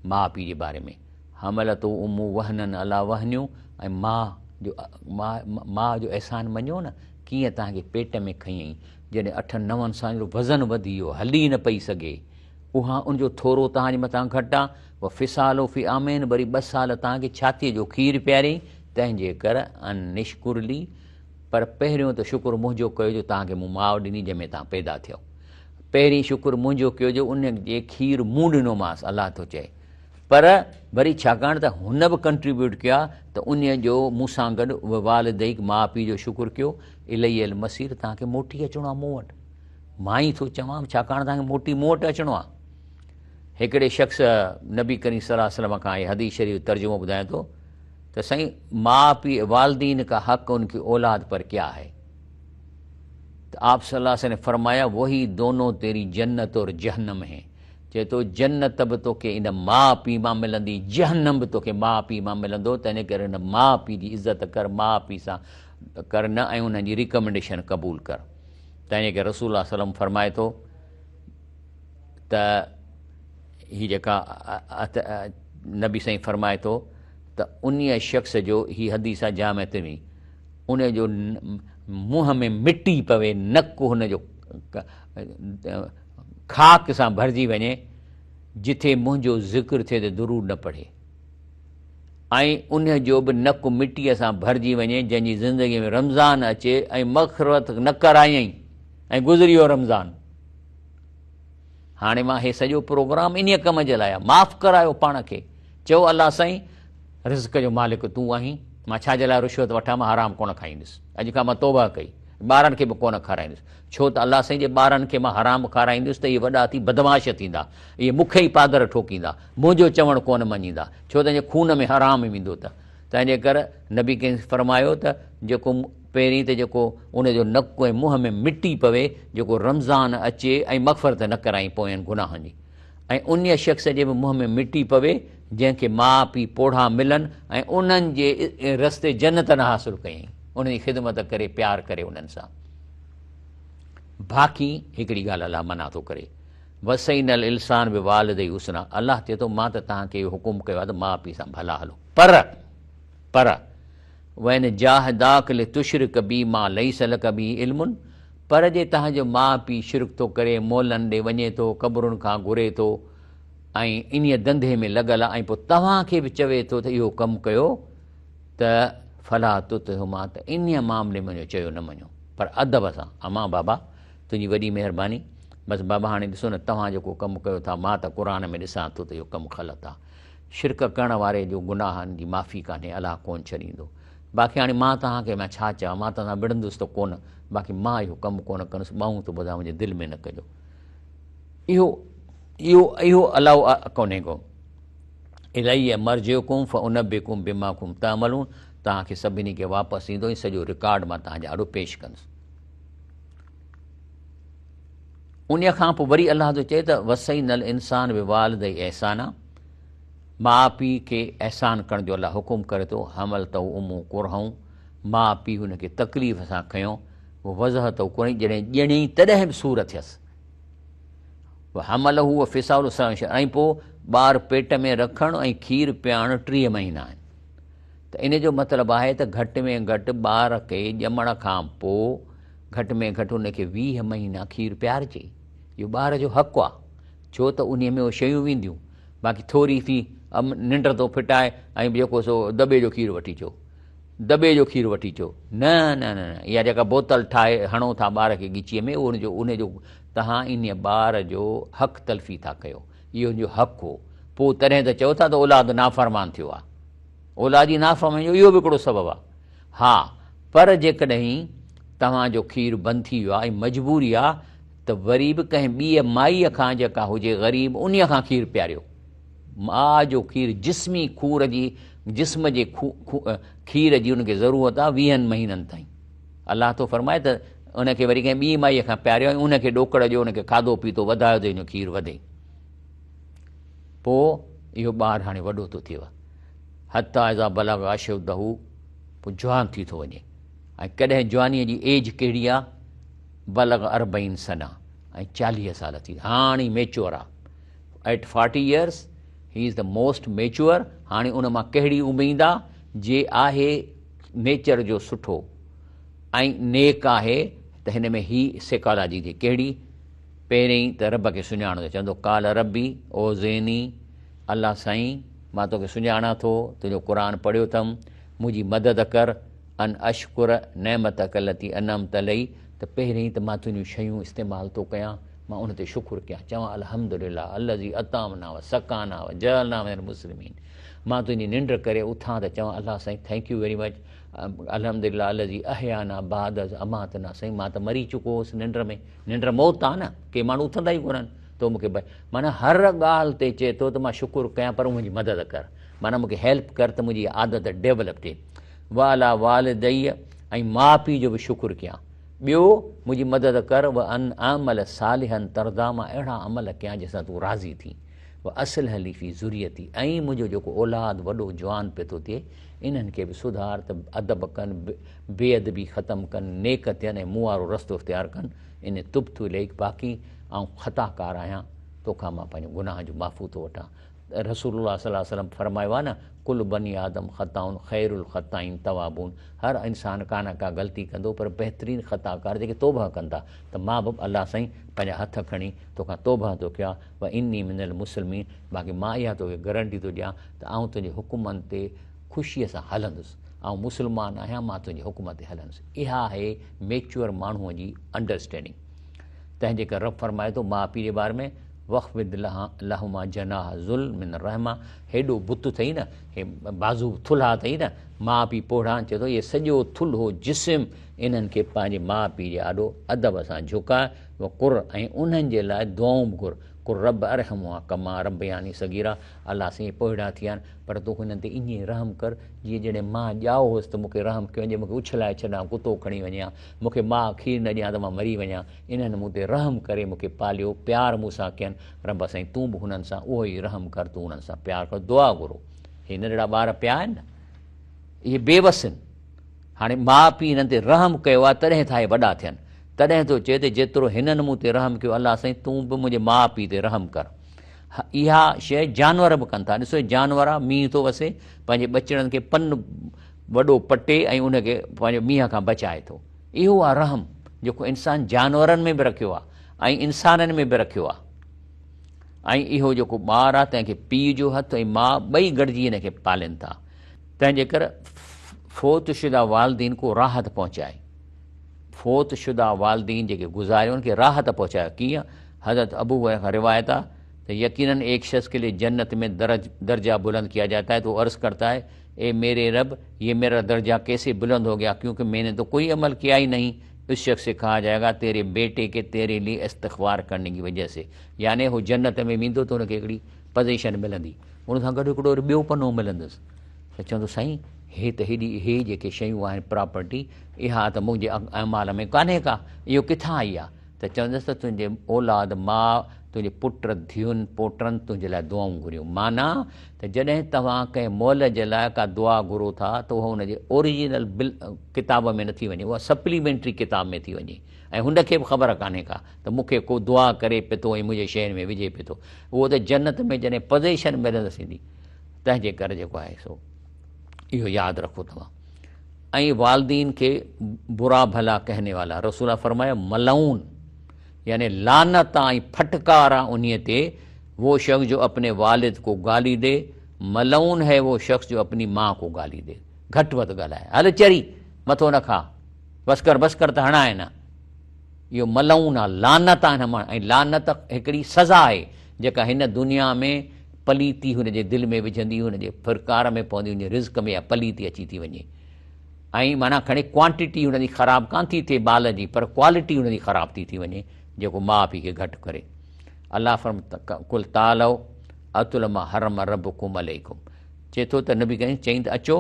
ماء پيء جي باري ۾ حملته امه وهنا علي وهن ۽ ماء جو ماء جو احسان مڃيو نه ڪيئن توهان کي پيٽ ۾ کنيائين جڏهن اٺن نون سالن جو وزن وڌي ويو هلي نه پئي سگهي اها ان جو ٿورو توهان جي مٿان گهٽ آ، وفصاله في عامين وري ٻه سال توهان کي ڇاتيء جو کير پياريائين، تنهن جي ڪر ان اشڪر لي پر پهريون ته شڪر منهنجو ڪيو جو توهان کي مون ماء ڏني جنهن ۾ توهان پيدا ٿيؤ. پهرين شڪر منهنجو ڪيو جو ان جي کير مون ڏنومانس الله ٿو چئي. پر وري ڇاڪاڻ ته هن به ڪنٽريبيوٽ ڪيو آ ته ان جو مون سان گڏ ووالديڪ ماء پيء جو شڪر ڪيو، الي المصير توهان کي موٽي اچڻو آ مون وٽ. مان ئي ٿو چوان ڇاڪاڻ توهان کي موٽي مون وٽ اچڻو آهي. هڪڙي شخص نبي ڪريم صلي الله عليه وسلم کان هي حديث شريف جو ترجمو ٻڌائي ٿو ته سائين ماء پيء والدين کا حق ان کی اولاد پر کيا هي ته آپ صلي الله عليه وسلم نے فرمايا وهي دونو تيري جنت اور جهنم هي چئي ٿو جنت به توکي ان ماء پيء مان ملندي جهنم به توکي ماء پيء مان ملندو تنهن ڪري ان ماء پيء جي عزت ڪر ماء پيء سان ڪر نه ۽ انهن جي ريڪمينڊيشن قبول ڪر تنهن ڪري رسول الله صلي الله عليه وسلم فرمائي ٿو ته هي جيڪا نبي سائين فرمائي ٿو ته انهيء شخص جو هي حديث آهي جامع ترمذي ان جو منهن ۾ مٽي پوي نڪ هن جو خاڪ سان ڀرجي وڃي جٿي منهنجو ذڪر ٿئي ته درود نه پڙهي ۽ انهيء جو به نڪ مٽيء سان ڀرجي وڃي، جنهن جي زندگيء ۾ رمضان اچي ۽ مغفرت نه ڪرايائين ۽ گذري ويو رمضان. هاڻي مان هي سڄو پروگرام انهيء ڪم جي لاء آهي. معاف ڪرايو پاڻ کي. چئو الله سائين رزق جو مالڪ تون آهين، مان ڇا جي لاء رشوت وٺان، مان حرام ڪونه کائيندس. اڄ کان مان توبهه ڪئي. ٻارن کي به ڪونه کارائيندس. ڇو ته الله سائين جي ٻارن کي مان حرام کارائيندس ته اهي وڏا ٿي بدمعاش ٿيندا. اهي مون کي ئي پادر ٺوڪيندا. منهنجو چوڻ ڪونه مڃيندا، ڇو ته جي خون ۾ حرام ويندو ته. تنهن جي ڪر نبي ڪريم فرمايو ته جيڪو پهرين ته جيڪو ان جو نڪ ۽ منهن ۾ مٽي پوي، جيڪو رمضان اچي ۽ مغفرت نه ڪرائين پوين گناهن جي ۽ انهيء شخص جي به منهن ۾ مٽي پوي جنهن کي ماء پيء پوڙها ملن ۽ انهن جي رستي جنت نه حاصل ڪيائين، انهن جي خدمت ڪري پيار ڪري انهن سان. باقي هڪڙي ڳالهه الله منع ٿو ڪري. وصينا الانسان بوالديه حسنا الله چئي ٿو مان ته توهان کي اهو حڪم ڪيو آهي ته ماء پيء سان ڀلا هلو پر پر وان جاهداک لتشرڪ بي ما ليس لک به علم پر جي توهان جو ماء پيء شرڪ ٿو ڪري مولن ڏي وڃي ٿو قبرن کان گهري ٿو ۽ انهيء ڌنڌي ۾ لڳل آهي ۽ پوء توهان کي به چوي ٿو ته اهو ڪم ڪيو ته فلا تطعهما ته انهيء معاملي ۾ چيو نه مڃو پر ادب سان امان بابا تنهنجي وڏي مهرباني. بس بابا هاڻي ڏسو نه توهان جيڪو ڪم ڪيو ٿا مان ته قرآن ۾ ڏسان ٿو ته اهو ڪم غلط آ. شرڪ ڪرڻ واري جو گناهن جي معافي ڪانهي الله ڪونه ڇڏيندو. باقي هاڻي مان توهان کي مان ڇا چوان مان توهان سان وڙهندس ته ڪونه باقي مان اهو ڪم ڪونه ڪندس ٻانهون ٿو ٻڌان منهنجي دل ۾ نه ڪجو. اهو اهو اهو الاء ڪونهي ڪو. الي مرجعڪم فانبئڪم بما ڪنتم تعملون توهان کي سڀني کي واپس ايندو ۽ سڄو رڪارڊ مان توهان جي آڏو پيش ڪندس. انهيء کان پوء وري الله ٿو چئي ته وصينا الانسان بوالديه احسانا ماء پيء کي احسان ڪرڻ جو الله حڪم ڪري ٿو حملته امه ڪرها ماء پيء هن کي تڪليف سان کنيو ووضعته ڪرها جڏهن ڄڻيائين تڏهن به سور ٿيس وحمله وفصاله ثلاثون شهرا ۽ پوء ٻار پيٽ ۾ رکڻ ۽ کير پيارڻ 30 مهينا آهن ته ان جو مطلب آهي ته گهٽ ۾ گهٽ ٻار کي ڄمڻ کان پوء گهٽ ۾ گهٽ ان کي 20 مهينا کير پيارجي. اهو ٻار جو حق آ، ڇو ته انهيء ۾ اهي شيون وينديون. باقي ٿوري ٿي ننڊ ٿو ڦٽائي ۽ جيڪو سو دٻي جو کير وٺي اچو، دٻي جو کير وٺي اچو. نه نه نه نه، اها جيڪا بوتل ٺاهي هڻو ٿا ٻار کي ڳچيء ۾ اهو ان جو ان جو توهان انهيء ٻار جو حق تلفي ٿا ڪيو. اهو ان جو حق هو. پوء تڏهن ته چئو ٿا ته اولاد نافرمان ٿيو آ. اولاد جي نافرماني جو اهو به هڪڙو سبب آ. ها پر جيڪڏهن توهان جو کير بند ٿي ويو آ ۽ مجبوري آ ته وري به ڪنهن ٻيء مائيء کان جيڪا هجي غريب انهيء کان کير پياريو. ماء جو کير جسمي کور جي جسم جي کير جي ان کي ضرورت آ ويهن مهينن تائين. الله ٿو فرمائي ته ان کي وري ڪنهن ٻيء مائيء کان پياريو ۽ ان کي ڏوڪڙ ڏيو ان کي کاڌو پيتو وڌايو ته ان جو کير وڌي. پوء اهو ٻار هاڻي وڏو ٿو ٿئي. حتيٰ اذا بلغ اشده پوء جوان ٿي ٿو وڃي ۽ ڪڏهن جوانيء جي ايج ڪهڙي آ بلغ اربعين سنه ۽ 40 سال ٿي هاڻي ميچوئر آ at 40 years he is the most mature هاڻي ان مان ڪهڙي اميد آ جي آهي نيچر جو سٺو ۽ نيڪ آهي ته هن ۾ هي سيڪالاجي ٿي ڪهڙي پهرين ته رب کي سڃاڻندو چوندو قال ربي اوزعني الله سائين مان توکي سڃاڻان ٿو، تنهنجو قرآن پڙهيو اٿم، منهنجي مدد ڪر، ان اشڪر نعمتک التي انعمت علي، ته پهرين ته مان تنهنجون شيون استعمال ٿو ڪيان، مان ان تي شڪر ڪيان، چوان الحمدلله الذي اطعمنا وسقانا وجعلنا من المسلمين، مان تنهنجي ننڊ ڪري اٿان ته چوان الله سائين thank you very much, الحمدلله الذي احيانا بعد از اماتنا، سائين مان ته مري چڪو هوس ننڊ ۾، ننڊ موت آ نه، ڪي ماڻهو اٿندا ئي ڪونهن. تو مون کي معنيٰ هر ڳالهه تي چئي ٿو ته مان شڪر ڪيان پر منهنجي مدد ڪر معنيٰ مون کي هيلپ ڪر ته منهنجي عادت ڊيولپ ٿئي وعليٰ والدي ۽ ماء پيء جو به شڪر ڪيان ٻيو منهنجي مدد ڪر و ان اعمل صالحا ترضيٰ مان اهڙا عمل ڪيان جنهن سان تون راضي ٿين و اصلح لي في ذريتي ۽ منهنجو جيڪو اولاد وڏو جوان پيو ٿو ٿئي انهن کي به سڌار ته ادب ڪن بي ادبي ختم ڪن نيڪ ٿين ۽ مون وارو رستو اختيار ڪن اني تبت اليڪ باقي آئون خطا ڪار آهيان، توکان مان پنهنجي گناهه جو معفو ٿو وٺان. رسول الله صلي الله عليه وسلم فرمايو آهي نه، ڪل بني آدم خطاؤن خير الخطائين توابون، هر انسان ڪا نه ڪا غلطي ڪندو پر بهترين خطا ڪار جيڪي توبهه ڪن ٿا ته مان به الله سائين پنهنجا هٿ کڻي توکان توبهه ٿو ڪيان و اني من المسلمين باقي مان اها توکي گرنٽي ٿو ڏيان ته آئون تنهنجي حڪمن تي خوشيء سان هلندس، آئون مسلمان آهيان مان تنهنجي حڪم تي هلندس. اها آهي ميچوئر ماڻهوء جي انڊرسٽينڊنگ. تنهن جي ڪري رب فرمائي ٿو ماء پيء جي باري ۾ واخفض لهما جناح الذل من الرحمة هيڏو بت اٿئي نه، هي بازو ٿلها اٿئي نه، ماء پيء پوڙها آهن، چئي ٿو اهي سڄو ٿلهو جسم انهن کي پنهنجي ماء پيء جي آڏو ادب سان جهڪاء وقر ۽ انهن جي لاء دعائون به گهر قل رب ارحمهما ڪما ربياني صغيرا الله سائين اهي پوڙها ٿي ويا آهن پر تون هنن تي ائين رحم ڪر جيئن جڏهن مان ڄائو هوس ته مون کي رحم ڪيو جي مون کي اڇلائي ڇڏان ڪتو کڻي وڃي ها مون کي ماء کير نه ڏي ها ته مان مري وڃان انهن مون تي رحم ڪري مون کي پاليو پيار مون سان ڪين رب سائين تون به هنن سان اهو ئي رحم ڪر تون انهن سان پيار ڪر دعا گهرو هي ننڍڙا ٻار پيا آهن نه اهي بي وس آهن هاڻي ماء پيء هنن تي رحم ڪيو آهي تڏهن ٿا اهي وڏا ٿين تڏهن ٿو چئي ته جيترو هنن مون تي رحم ڪيو الله سائين تون به منهنجي ماء پيء تي رحم ڪر اها شيء جانور به ڪن ٿا. ڏسو جانور آ، مينهن ٿو وسي، پنهنجي ٻچڙن کي پن وڏو پٽي ۽ ان کي پنهنجو مينهن کان بچائي ٿو. اهو آ رحم جيڪو انسان جانورن ۾ به رکيو آ ۽ انسانن ۾ به رکيو آ. ۽ اهو جيڪو ٻار آ تنهن کي پيء جو هٿ ۽ ماء ٻئي گڏجي هن کي پالين ٿا. تنهن جي ڪري فوت شده والدين ڪو راحت پهچائي. فوت شده والدين جيڪي گذاريا ان کي راحت پهچايو ڪيئن؟ حضرت ابو هريره کان روايت آ ته يقيناً ايڪ شخص ڪي لئي جنت ۾ درج درجه بلند ڪيا جاتا هي تو عرض ڪرتا هي اي ميري رب يه ميرا درجه ڪيسي بلند هو گيا ڪيونڪه مين ني تو ڪوئي عمل ڪيا ئي نهين اس شخص سي ڪها جائي گا تيري بيٽي ڪي تيري لئي استغفار ڪرني ڪي وجه سي يعني هو جنت ۾ ويندو ته ان کي هڪڙي پزيشن ملندي ان سان گڏ هڪڙو وري ٻيو پنو ملندس ته چوندو سائين هي ته هيڏي هي جيڪي شيون آهن پراپرٽي اها ته منهنجي اعمال ۾ ڪانهي ڪا اهو ڪٿان آئي آ ته چوندس ته تنهنجي اولاد ماء، تنهنجي پٽ، ڌيئن، پوٽن تنهنجي لاء دعائون گهريون. معنيٰ ته جڏهن توهان ڪنهن مئل جي لاء ڪا دعا گهرو ٿا ته اها ان جي اوريجنل بل ڪتاب ۾ نٿي وڃي، اها سپليمينٽري ڪتاب ۾ ٿي وڃي ۽ هن کي به خبر ڪانهي ڪا ته مون کي ڪو دعا ڪري پيو ٿو ۽ منهنجي شين ۾ وجهي پيو ٿو. اهو ته جنت ۾ جڏهن پزيشن ملندس ايندي. تنهن جي ڪري جيڪو آهي سو اهو ياد رکو توهان. ۽ والدين کي برا ڀلا ڪهني والا رسول الله فرمايو ملعون يعني لعنت آ ۽ ڦٽڪار آ انهي تي وہ شخص جو اپني والد کو گالي the ملعون هي وہ شخص جو اپني ماء کو گالي the گهٽ وڌ ڳالهائي هل چري مٿو نه کا بس ڪر بس ڪر ته هڻائي نه اهو ملعون آ لعنت آ هن ماڻهو ۽ لعنت هڪڙي سزا آهي جيڪا هن دنيا ۾ پليتي هن جي دل ۾ وجهندي هن جي ڦرڪار ۾ پوندي هن جي رزق ۾ اها پليتي اچي ٿي وڃي ۽ معنيٰ کڻي ڪوانٽيٽي هن جي خراب ڪانه ٿي ٿئي مال جي پر ڪوالٽي هن جي خراب ٿي ٿي وڃي جيڪو ماء پيء کي گهٽ ڪري الله فرم قل تعالوا اتل ما حرم ربڪم عليڪم چئي ٿو ته نبي ڪريم چئين ته اچو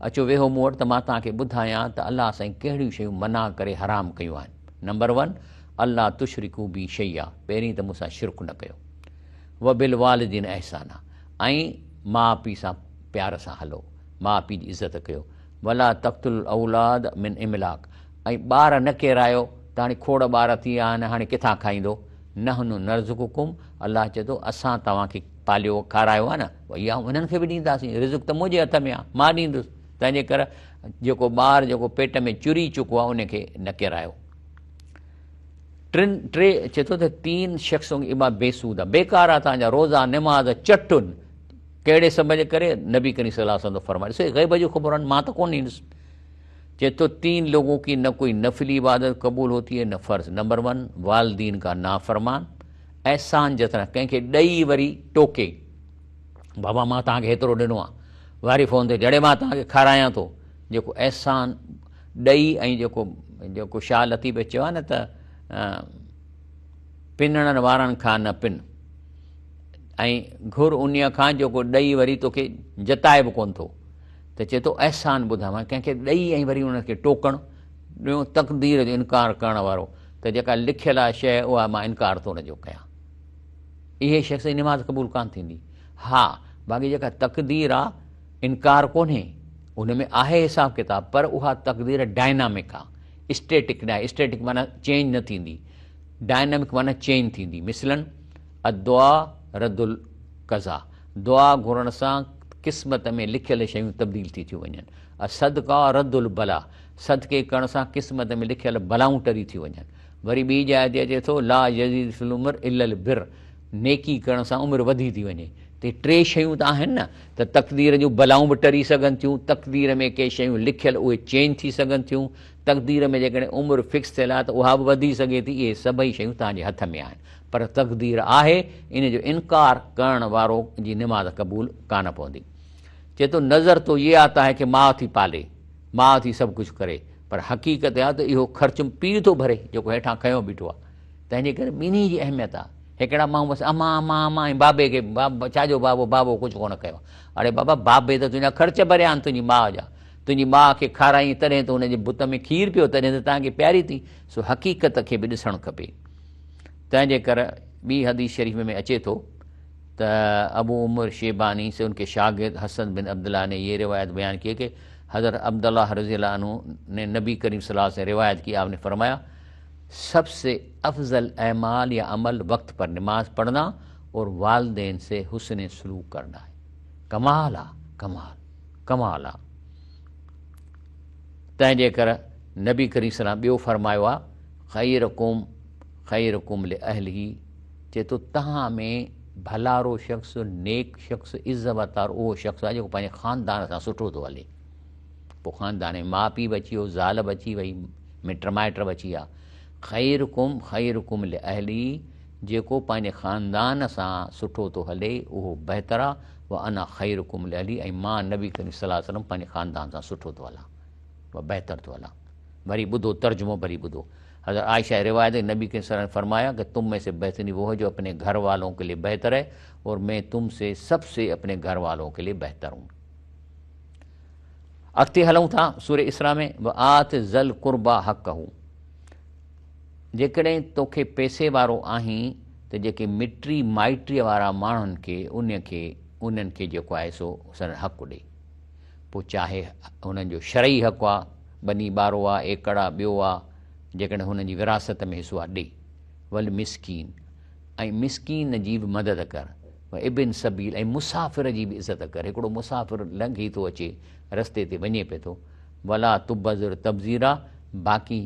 اچو ويهو مون وٽ ته مان توهان کي ٻڌايان ته الله سائين ڪهڙيون شيون منع ڪري حرام ڪيون آهن نمبر ون الله تشرڪو بي شيئا پهرين ته مون سان شرڪ نه ڪيو وبالوالدين احسانا ۽ ماء پيء سان پيار سان هلو، ماء پيء جي عزت ڪيو، ولا تقتلوا الاولاد من املاق ۽ ٻار نه ڪيرايو ته هاڻي کوڙ ٻار ٿي ويا آهن هاڻي ڪٿان کائيندو، نحن نرزقڪم الله چئي ٿو اسان توهان کي پاليو کارايو آهي نه اها انهن کي به ڏينداسين رزق ته منهنجي هٿ ۾ آهي مان ڏيندس تنهن جي ڪري جيڪو ٻار جيڪو پيٽ ۾ چري چڪو آهي ان کي نه ڪيرايو. ٽن، ٽي، چئي ٿو ته تين شخصون ڪي عبادت بي سود آ، بيڪار آ توهان جا روزا، نماز، چٽ ان، ڪهڙي سبب جي ڪري؟ نبي ڪريم صلي الله عليه وسلم ٿو فرمائي، ڏسو هي غيب جون خبرون آهن، مان ته ڪونه ڏيندس. چئي ٿو تين لوگون ڪي نه ڪوئي نفلي عبادت قبول هوتي هي نه فرض، نمبر ون، والدين ڪا نافرمان، احسان جتنا، ڪنهن کي ڏئي وري ٽوڪي، بابا مان توهان کي هيترو ڏنو آ، واري فون تي جڙي مان توهان کي کارايان ٿو، جيڪو احسان ڏئي ۽ جيڪو جيڪو شاهه لطيف چيو آهي نه ته پنڻن وارن کان نه پن ۽ گهر انهيء کان جيڪو ڏئي وري توکي جتائي به ڪونه ٿو ته چئي ٿو احسان ٻڌاء معنيٰ ڪنهن کي ڏئي ۽ وري ان کي ٽوڪڻ ٻيو تقدير جو انڪار ڪرڻ وارو ته جيڪا لکيل آهي شيء اها مان انڪار ٿو ان جو ڪيان اهي شخص جي نماز قبول ڪانه ٿيندي ها باقي جيڪا تقدير آ انڪار ڪونهي ان ۾ آهي حساب ڪتاب پر اها تقدير ڊائنامڪ آ اسٽيٽڪ ناهي اسٽيٽڪ معنيٰ چينج نه ٿيندي ڊائنامڪ معنيٰ چينج ٿيندي مثلاً الدعا رد القضا دعا گهرڻ سان قسمت ۾ لکيل شيون تبديل ٿي ٿيون وڃن الصدقه رد البلا صدقي ڪرڻ سان قسمت ۾ لکيل بلائون ٽري ٿيون وڃن وري ٻي جاء تي اچي ٿو لا يزيد في العمر الا البر نيڪي ڪرڻ سان عمر وڌي ٿي وڃي ته ٽي شيون ته آهن نه ته تقدير جون بلائون به ٽري سگهن ٿيون، تقدير ۾ ڪي شيون لکيل اهي چينج ٿي سگهن ٿيون، تقدير ۾ جيڪڏهن عمر فڪس ٿيل آهي ته اها به وڌي سگهي ٿي، اهي سڀئي شيون توهان جي هٿ ۾ آهن پر تقدير آهي ان جو انڪار ڪرڻ وارو جي نماز قبول ڪانه پوندي. چئي ٿو نظر تو يه آتا هي ڪه ماء ٿي پالي، ماء ٿي سڀ ڪجهه ڪري پر حقيقت اها ته اهو خرچ پيء ٿو ڀري جيڪو هيٺان کنيو بيٺو آهي تنهن جي ڪري ٻنهي جي اهميت آهي. هڪڙا ماڻهو بس امان امان امان ۽ بابي کي ڇا جو بابو بابو ڪجهه ڪونه ڪيو اڙي بابا بابي ته تنهنجا خرچ ڀريا آهن تنهنجي ماء جا تنهنجي ماء کي کارائين تڏهن ته هن جي بت ۾ کير پيو تڏهن ته توهان کي پياري ٿي سو حقيقت کي به ڏسڻ کپي تنهن جي ڪر ٻي حديث شريف ۾ اچي ٿو ته ابو عمر شيباني سے ان کے شاگرد حسن بن عبدالله نے یہ روایت بیان کی کہ حضرت عبدالله رضی الله عنه نے نبی کریم صلی الله علیه وسلم روایت کی آپ نے فرمایا سب سے افضل اعمال يا عمل وقت پر نماز پڙهنا اور والدين سي حسن سلوڪ ڪرنا آهي ڪمال آ ڪمال ڪمال آ تنهن جي ڪر نبي ڪريم صلي ٻيو فرمايو آ خيرڪم خيرڪم لاهله چي ٿو تهان ۾ ڀلارو شخص نيڪ شخص عزت وارو اهو شخص آ جيڪو پنهنجي خاندان سان سٺو ٿو هلي پوء خاندان ۾ ماء پيء به اچي ويو، زال به اچي وئي، مٽ مائٽ به اچي ويا. خيرڪم خيرڪم لاهله جيڪو پنهنجي خاندان سان سٺو ٿو هلي اهو بهتر آ، وانا خيرڪم لاهلي ۽ مان نبي ڪريم صلي الله عليه وسلم پنهنجي خاندان سان سٺو ٿو هلان و بهتر ٿو هلان. وري ٻڌو ترجمو وري ٻڌو. حضرت عائشه روايت ہے نبي کریم صلي الله عليه وسلم فرمايا کہ تم میں سے بهترين وہ ہے جو اپنے گهر والوں کے لیے بهتر ہے اور میں تم سے سب سے اپنے گهر والوں کے لیے بهتر ہوں. اڳتي هلون ٿا سورة اسراء ۾ وآت ذا القربا حقه جيڪڏهن توکي پئسي وارو آهين ته جيڪي مٽي مائٽيء وارا ماڻهن کي ان کي انهن کي جيڪو آهي سو سندن حق ڏي پوء چاهي هنن جو شرعي حق آ ٻني ٻارو آ ايڪڙ آ ٻيو آ جيڪڏهن هنن جي وراثت ۾ حصو آ ڏي والمسڪين ۽ مسڪين جي به مدد ڪر و ابن سبيل ۽ مسافر جي به عزت ڪر هڪڙو مسافر لنگهي ٿو اچي رستي تي وڃي پئي ٿو ولا تبذر تبذيرا باقي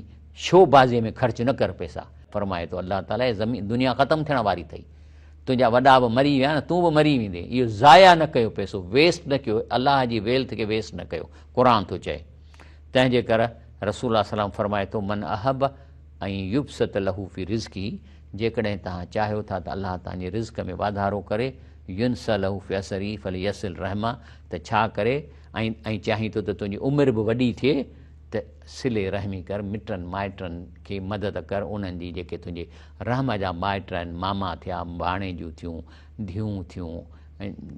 شو بازي ۾ خرچ نه ڪر پئسا. فرمائي ٿو الله تعالي هي زمين دنيا ختم ٿيڻ واري اٿئي تنهنجا وڏا به مري ويا نه تون به مري ويندين اهو ضايع نه ڪيو پئسو ويسٽ نه ڪيو الله جي ويلٿ کي ويسٽ نه ڪيو قرآن ٿو چئي تنهن جي ڪر رسول الله صلي الله عليه وسلم فرمائي ٿو من احب ان يبسط له في رزقه جيڪڏهن توهان چاهيو ٿا ته الله توهان جي رزق ۾ واڌارو ڪري ينسأ له في اثره فليصل رحمه ته ڇا ڪري ۽ ۽ چاهين ٿو ته تنهنجي عمر به وڏي ٿئي ته صلي رحمي ڪر مٽن مائٽن کي مدد ڪر انهن جي جيڪي تنهنجي رحم جا مائٽ آهن ماما ٿيا ڀاڻيجون ٿيون ڌيون ٿيون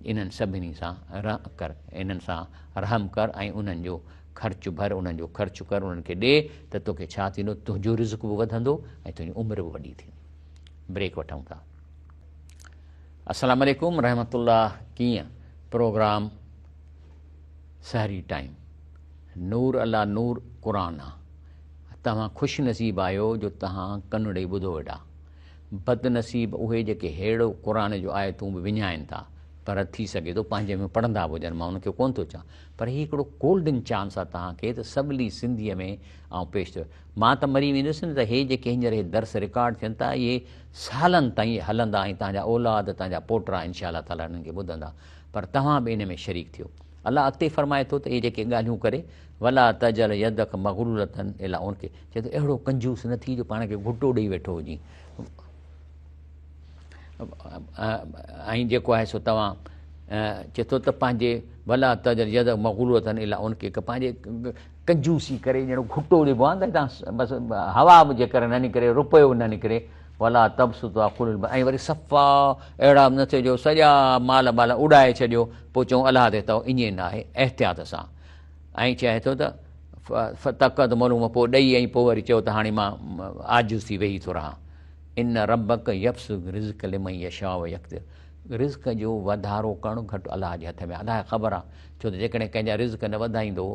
انهن سڀني سان ڪر انهن سان رحم ڪر ۽ انهن جو خرچ ڀر انهن جو خرچ ڪر انهن کي ڏي ته توکي ڇا ٿيندو تنهنجو رزق به وڌندو ۽ تنهنجي عمر به وڏي ٿيندي. بريڪ وٺون ٿا. السلام عليڪم رحمت الله ڪيئن پروگرام سحري ٽائيم نور الله نور قرآن آ توهان خوش نصيب آهيو جو توهان ڪن ڏئي ٻڌو ويٺا بد نصيب اهي جيڪي ههڙو قرآن جو آيتون به وڃائن ٿا پر ٿي سگهي ٿو پنهنجي ۾ پڙهندا به هجن مان ان کي ڪونه ٿو چوان پر هي هڪڙو گولڊن چانس آ توهان کي ته سولي سنڌيء ۾ آئون پيش ٿيو مان ته مري ويندس نه ته هي جيڪي هينئر هي درس رڪارڊ ٿين ٿا اهي سالن تائين هلندا ۽ توهان جا اولاد توهان جا پوٽرا انشاء الله تعاليٰ انهن کي ٻڌندا پر توهان به ان ۾ شريڪ ٿيو الله اڳتي فرمائي ٿو ته اهي جيڪي ڳالهيون ڪري ولا تجعل يدک مغلولة الي عنقک چئي ٿو اهڙو ڪنجوس نه ٿي جو پاڻ کي گهٽو ڏئي ويٺو هجين ۽ جيڪو آهي سو توهان چئي ٿو ته پنهنجي ولا تجعل يدک مغلولة الي عنقک پنهنجي ڪنجوسي ڪري ڄڻ گهٽو ڏبو آهي نه ته بس هوا به جيڪر نه نڪري روپيو به نه نڪري ولا تبسطها ڪل البسط ۽ وري صفا اهڙا به نه ٿيو جو سڄا مال ٻال اڏائي ڇڏيو پوء چئون الله تي تو ائين نه آهي احتياط سان ۽ چئي ٿو ته فتقعد ملوما پوء ڏئي ۽ پوء وري چئو ته هاڻي مان عاجز ٿي ويهي ٿو رهان ان ربک يبسط الرزق لمن يشاء ويقدر رزق جو وڌارو ڪرڻ گهٽ الله جي هٿ ۾ آهي الله کي خبر آهي ڇو ته جيڪڏهن ڪنهن جا رزق نه وڌائيندو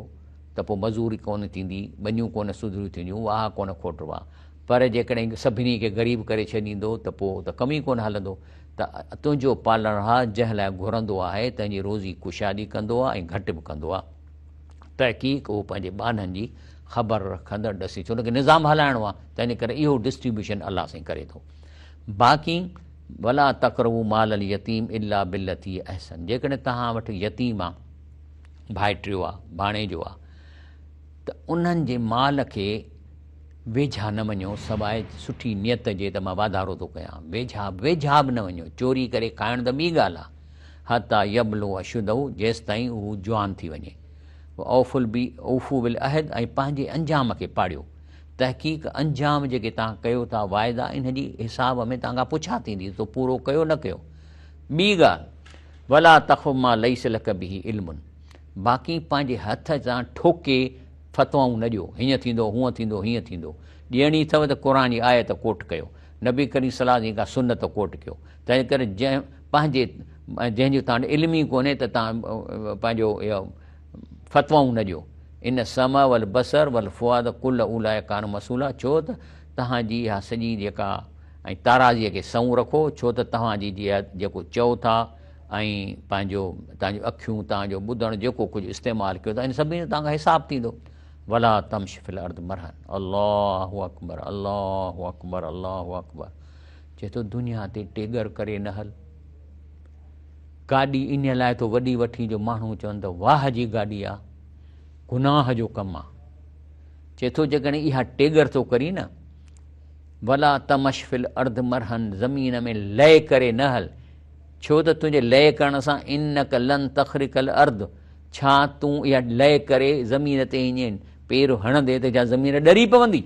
ته پوء مزوري ڪونه ٿيندي ٻنيون ڪونه سڌريون ٿينديون واهه ڪونه کوٽبا پر جيڪڏهن سڀني کي غريب ڪري ڇڏيندو ته پوء ته ڪم ئي ڪونه هلندو ته تنهنجو پالڻهار جنهن لاء گهرندو آهي تنهن جي روزي ڪشادي ڪندو آهي ۽ گهٽ به ڪندو آهي. تحقيق اهو پنهنجي ٻانهن جي خبر رکندڙ ڏسي ٿو. ان کي نظام هلائڻو آهي تنهن جي ڪري اهو ڊسٽريبيوشن الله سائين ڪري ٿو. باقي ولا تقربوا مال اليتيم الا بالتي هي احسن جيڪڏهن توهان وٽ يتيم آهي، ڀائٽيو آهي، ڀاڻيجو آهي ته انهن جي مال کي ويجها نه وڃو سواء سٺي نيت جي ته مان واڌارو ٿو ڪيان ويجها ويجها به نه وڃو چوري ڪري کائڻ ته ٻي ڳالهه آهي حتيٰ يبلغ اشده جيستائين هو جوان ٿي وڃي واوفوا البي اوفوا بالعهد ۽ پنهنجي انجام کي پاڙيو تحقيق انجام جيڪي توهان ڪيو ٿا واعدا ان جي حساب ۾ توهان کان پڇا ٿيندي تو پورو ڪيو نه ڪيو ٻي ڳالهه ولا تقف ما ليس لڪ به علم باقي پنهنجي هٿ سان ٺوڪي فتوائون نه ڏيو، هيئن ٿيندو، هونئن ٿيندو، هيئن ٿيندو. ڏيڻي اٿو ته قرآن جي آيت ڪوٽ ڪيو، نبي ڪريم صلعم جي ڪا سنت ڪوٽ ڪيو. تنهن ڪري جنهن پنهنجي جنهن جو توهان وٽ علم ئي ڪونهي ته توهان پنهنجو اهو فتوائون نه ڏيو. ان السمع والبصر والفؤاد ڪل اولئک ڪان مسئولا ڇو ته توهان جي اها سڄي جيڪا ۽ تارازيء کي سنئون رکو ڇو ته توهان جي جيڪو چئو ٿا ۽ پنهنجو توهان جون اکيون، توهان جو ٻڌڻ جيڪو ڪجهه استعمال ڪيو ٿا ان سڀني جو توهان کان حساب ٿيندو. ولا تمش في الارض مرحا الله اڪبر الله اڪبر الله اڪبر چئي ٿو دنيا تي ٽيڳر ڪري نه هل. گاڏي ان لاء ٿو وڏي وٺين جو ماڻهو چون ته واهه جي گاڏي آ، گناهه جو ڪم آ. چئي ٿو جيڪڏهن اها ٽيڳر ٿو ڪرين نه ولا تمش في الارض مرحا زمين ۾ لئه ڪري نه هل، ڇو ته تنهنجي لئه ڪرڻ سان انک لن تخرق الارض ڇا تون اها لئه ڪري زمين تي ائين پير هڻندي ته ڇا زمين ڏري پوندي؟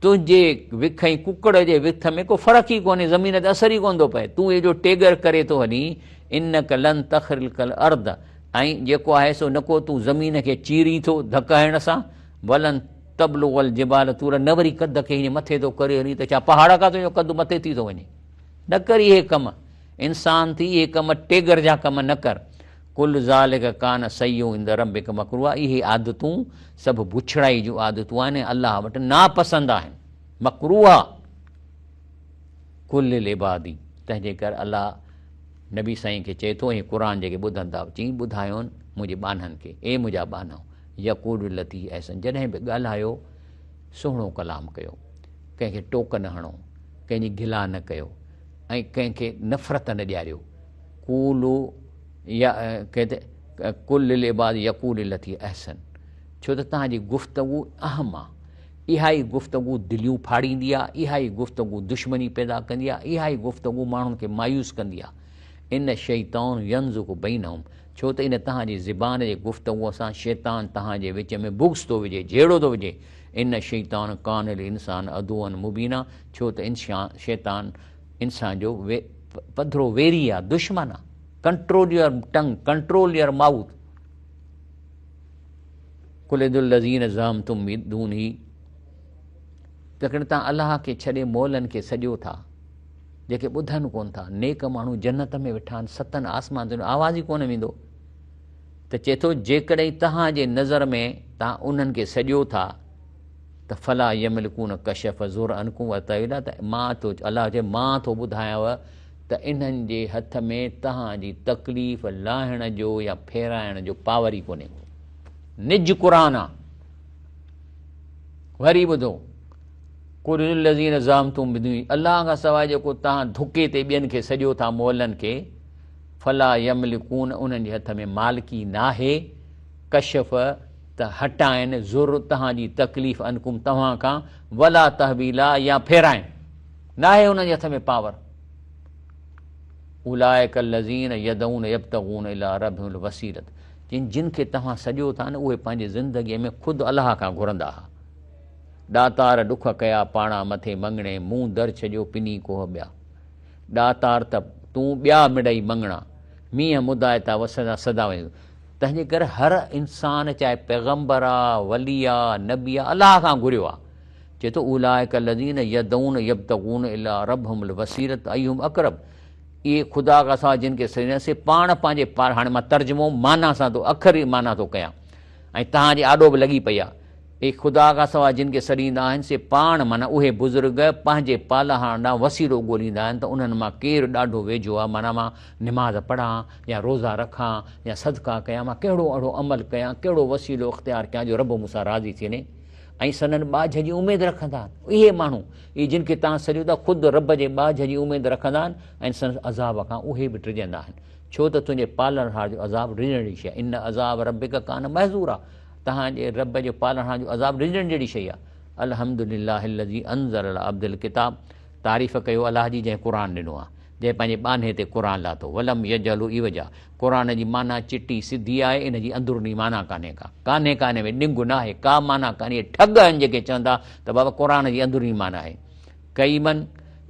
تنهنجي وک ۽ ڪڪڙ جي وک ۾ ڪو فرق ئي ڪونهي، زمين تي اثر ئي ڪونه ٿو پئي، تون ايڏو ٽيڳر ڪري ٿو هلين، انک لن تخرق الارض ۽ جيڪو آهي سو نه ڪو تون زمين کي چيرين ٿو ڌڪ هڻڻ سان، ولن تبلغ الجبال طولا نه وري قد کي ائين مٿي ٿو ڪري هلين ته ڇا پهاڙ کان تنهنجو قد مٿي ٿي ٿو وڃي؟ نه ڪر اهي ڪم، انسان ٿي اهي ڪم ٽيڳر جا ڪم نه ڪر. ڪل ذلک ڪان سيئه عند ربک مڪروها اهي عادتون سڀ بڇڙائي جون عادتون آهن ۽ الله وٽ ناپسند آهن، مڪروها. قل لعبادي تنهنجي ڪري الله نبي سائين کي چئي ٿو ۽ قرآن جيڪي ٻڌن ٿا چئي ٻڌايون منهنجي ٻانهن کي اي منهنجا ٻانهو يقولوا التي هي احسن جڏهن به ڳالهايو سهڻو ڪلام ڪيو ڪنهن کي ٽوڪ نه هڻو ڪنهن جي گلا نه ڪيو ۽ ڪنهن کي نفرت نه ڏياريو قولوا يا قل للعباد يقول التي احسن ڇو ته توهان جي گفتگو اهم آ اها ئي گفتگو دليون ڦاڙيندي آ اها ئي گفتگو دشمني پيدا ڪندي آ اها ئي گفتگو ماڻهن کي مايوس ڪندي آ ان الشيطان ينزغ بينهم ڇو ته ان توهان جي زبان جي گفتگو سان شيطان توهان جي وچ ۾ بغض ٿو وجهي جهيڙو ٿو وجهي ان الشيطان ڪان للانسان عدوا مبينا ڇو ته شيطان انسان جو پڌرو ويري آ دشمن آ control your tongue control your mouth قل ادعوا الذين زعمتم من دونه تڪڙ تان الله کي ڇڏي مولن کي سڏيو ٿا جيڪي ٻڌن ڪون ٿا نيڪ ماڻهو جنت ۾ ويٺا آهن ستن آسمان تي آواز ئي ڪونه ويندو ته چئي ٿو جيڪڏهن توهان جي نظر ۾ توهان انهن کي سڏيو ٿا ته فلا يملڪون ڪشف ضر عنڪم ولا تحويلا ته مان ٿو الله چئي مان ٿو ٻڌايانو ته انهن جي هٿ ۾ توهان جي تڪليف لاهڻ جو يا ڦيرائڻ جو پاور ئي ڪونهي ڪو. نج قرآن آ. وري ٻڌو قل الذين زعمتم من دونه الله کان سواء جيڪو توهان ڌڪي تي ٻين کي سڏيو ٿا مولن کي فلا يملڪون انهن جي هٿ ۾ مالڪي ناهي ڪشف ته هٽائن ضر توهان جي تڪليف عنڪم توهان کان ولا تحويلا يا ڦيرائن ناهي انهن جي هٿ ۾ پاور. اولئک الذين يدعون يبتغون الي ربهم الوسيلة جن جن کي توهان سڏيو ٿا نه اهي پنهنجي زندگيء ۾ خود الله کان گهرندا ها. ڏاتار ڏک ڪيا پاڻا مٿي مڱڻي مون در ڇڏيو پني ڪوهه ٻيا. ڏاتار ته تون ٻيا مڙئي مڱڻا مينهن مدائتا وسندا سدا وڃي. تنهنجي ڪري هر انسان چاهي پيغمبر آ، ولي آ، نبي آ، الله کان گهريو آ. چئي ٿو اولئک الذين يدعون يبتغون الي ربهم الوسيلة ايهم اقرب اهي خدا کان سواء جن کي سڏيندا سي پاڻ پنهنجي پار هاڻي مان ترجمو معنيٰ سان ٿو اکر معنيٰ ٿو ڪيان ۽ توهان جي آڏو به لڳي پئي آ اهي خدا کان سواء جن کي سڏيندا آهن سي پاڻ معنيٰ اهي بزرگ پنهنجي پالهاڻ ڏانهن وسيلو ڳوليندا آهن ته انهن مان ڪير ڏاڍو ويجهو آ معنيٰ مان نماز پڙهان يا روزا رکان يا صدقا ڪيان مان ڪهڙو اهڙو عمل ڪيان ڪهڙو وسيلو اختيار ڪيان جو رب مون سان راضي ٿي وڃي ۽ سندن ٻاجهه جي اميد رکندا آهن. اهي ماڻهو، اهي جن کي توهان سڏيو ٿا، خود رب جي ٻاجهه جي اميد رکندا آهن ۽ سندس عذاب کان اهي به ڊڄندا آهن. ڇو ته تنهنجي پالڻهار جو عذاب ڊڄڻ جهڙي شيء آهي. ان عذاب ربک ڪان محذورا توهان جي رب جي پالڻهار جو عذاب ڊڄڻ جهڙي شيء آهي. الحمد لله الذي انزل علي عبده الڪتاب تعريف ڪيو الله جي جنهن قرآن ڏنو آهي. جنهن پنهنجي ٻانهي تي قرآن لاٿو. ولم يجعله عوجا قرآن جي معنيٰ چٽي سڌي آهي، ان جي اندروني معنيٰ ڪانهي ڪا. ڪانهي ڪا ان ۾ ڏنگ ناهي، ڪا معنيٰ ڪانهي. اهي ٺڳ آهن جيڪي چون ٿا ته بابا قرآن جي اندروني معنيٰ آهي. قيما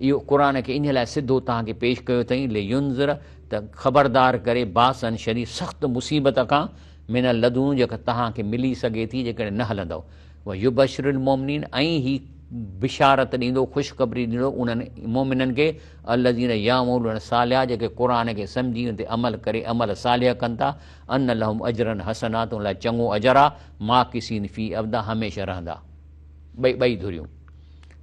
اهو قرآن کي انهيء لاء سڌو توهان کي پيش ڪيو اٿئين، لينذر ته خبردار ڪري باسا شديد سخت مصيبت کان، من اللدن جيڪا توهان کي ملي سگهي ٿي جيڪڏهن نه هلندؤ. ويبشر المومنين ۽ هي بشارت ڏيندو، خوشخبري ڏيندو انهن مؤمنن کي، الذين يعملون الصالحات جيڪي قرآن کي سمجهي ان تي عمل ڪري عمل صالح ڪن ٿا، ان لهم اجرا حسنا ته ان لاء چڱو اجر آ، ماڪثين فيه ابدا هميشه رهندا. ٻئي ٻئي ڌريون.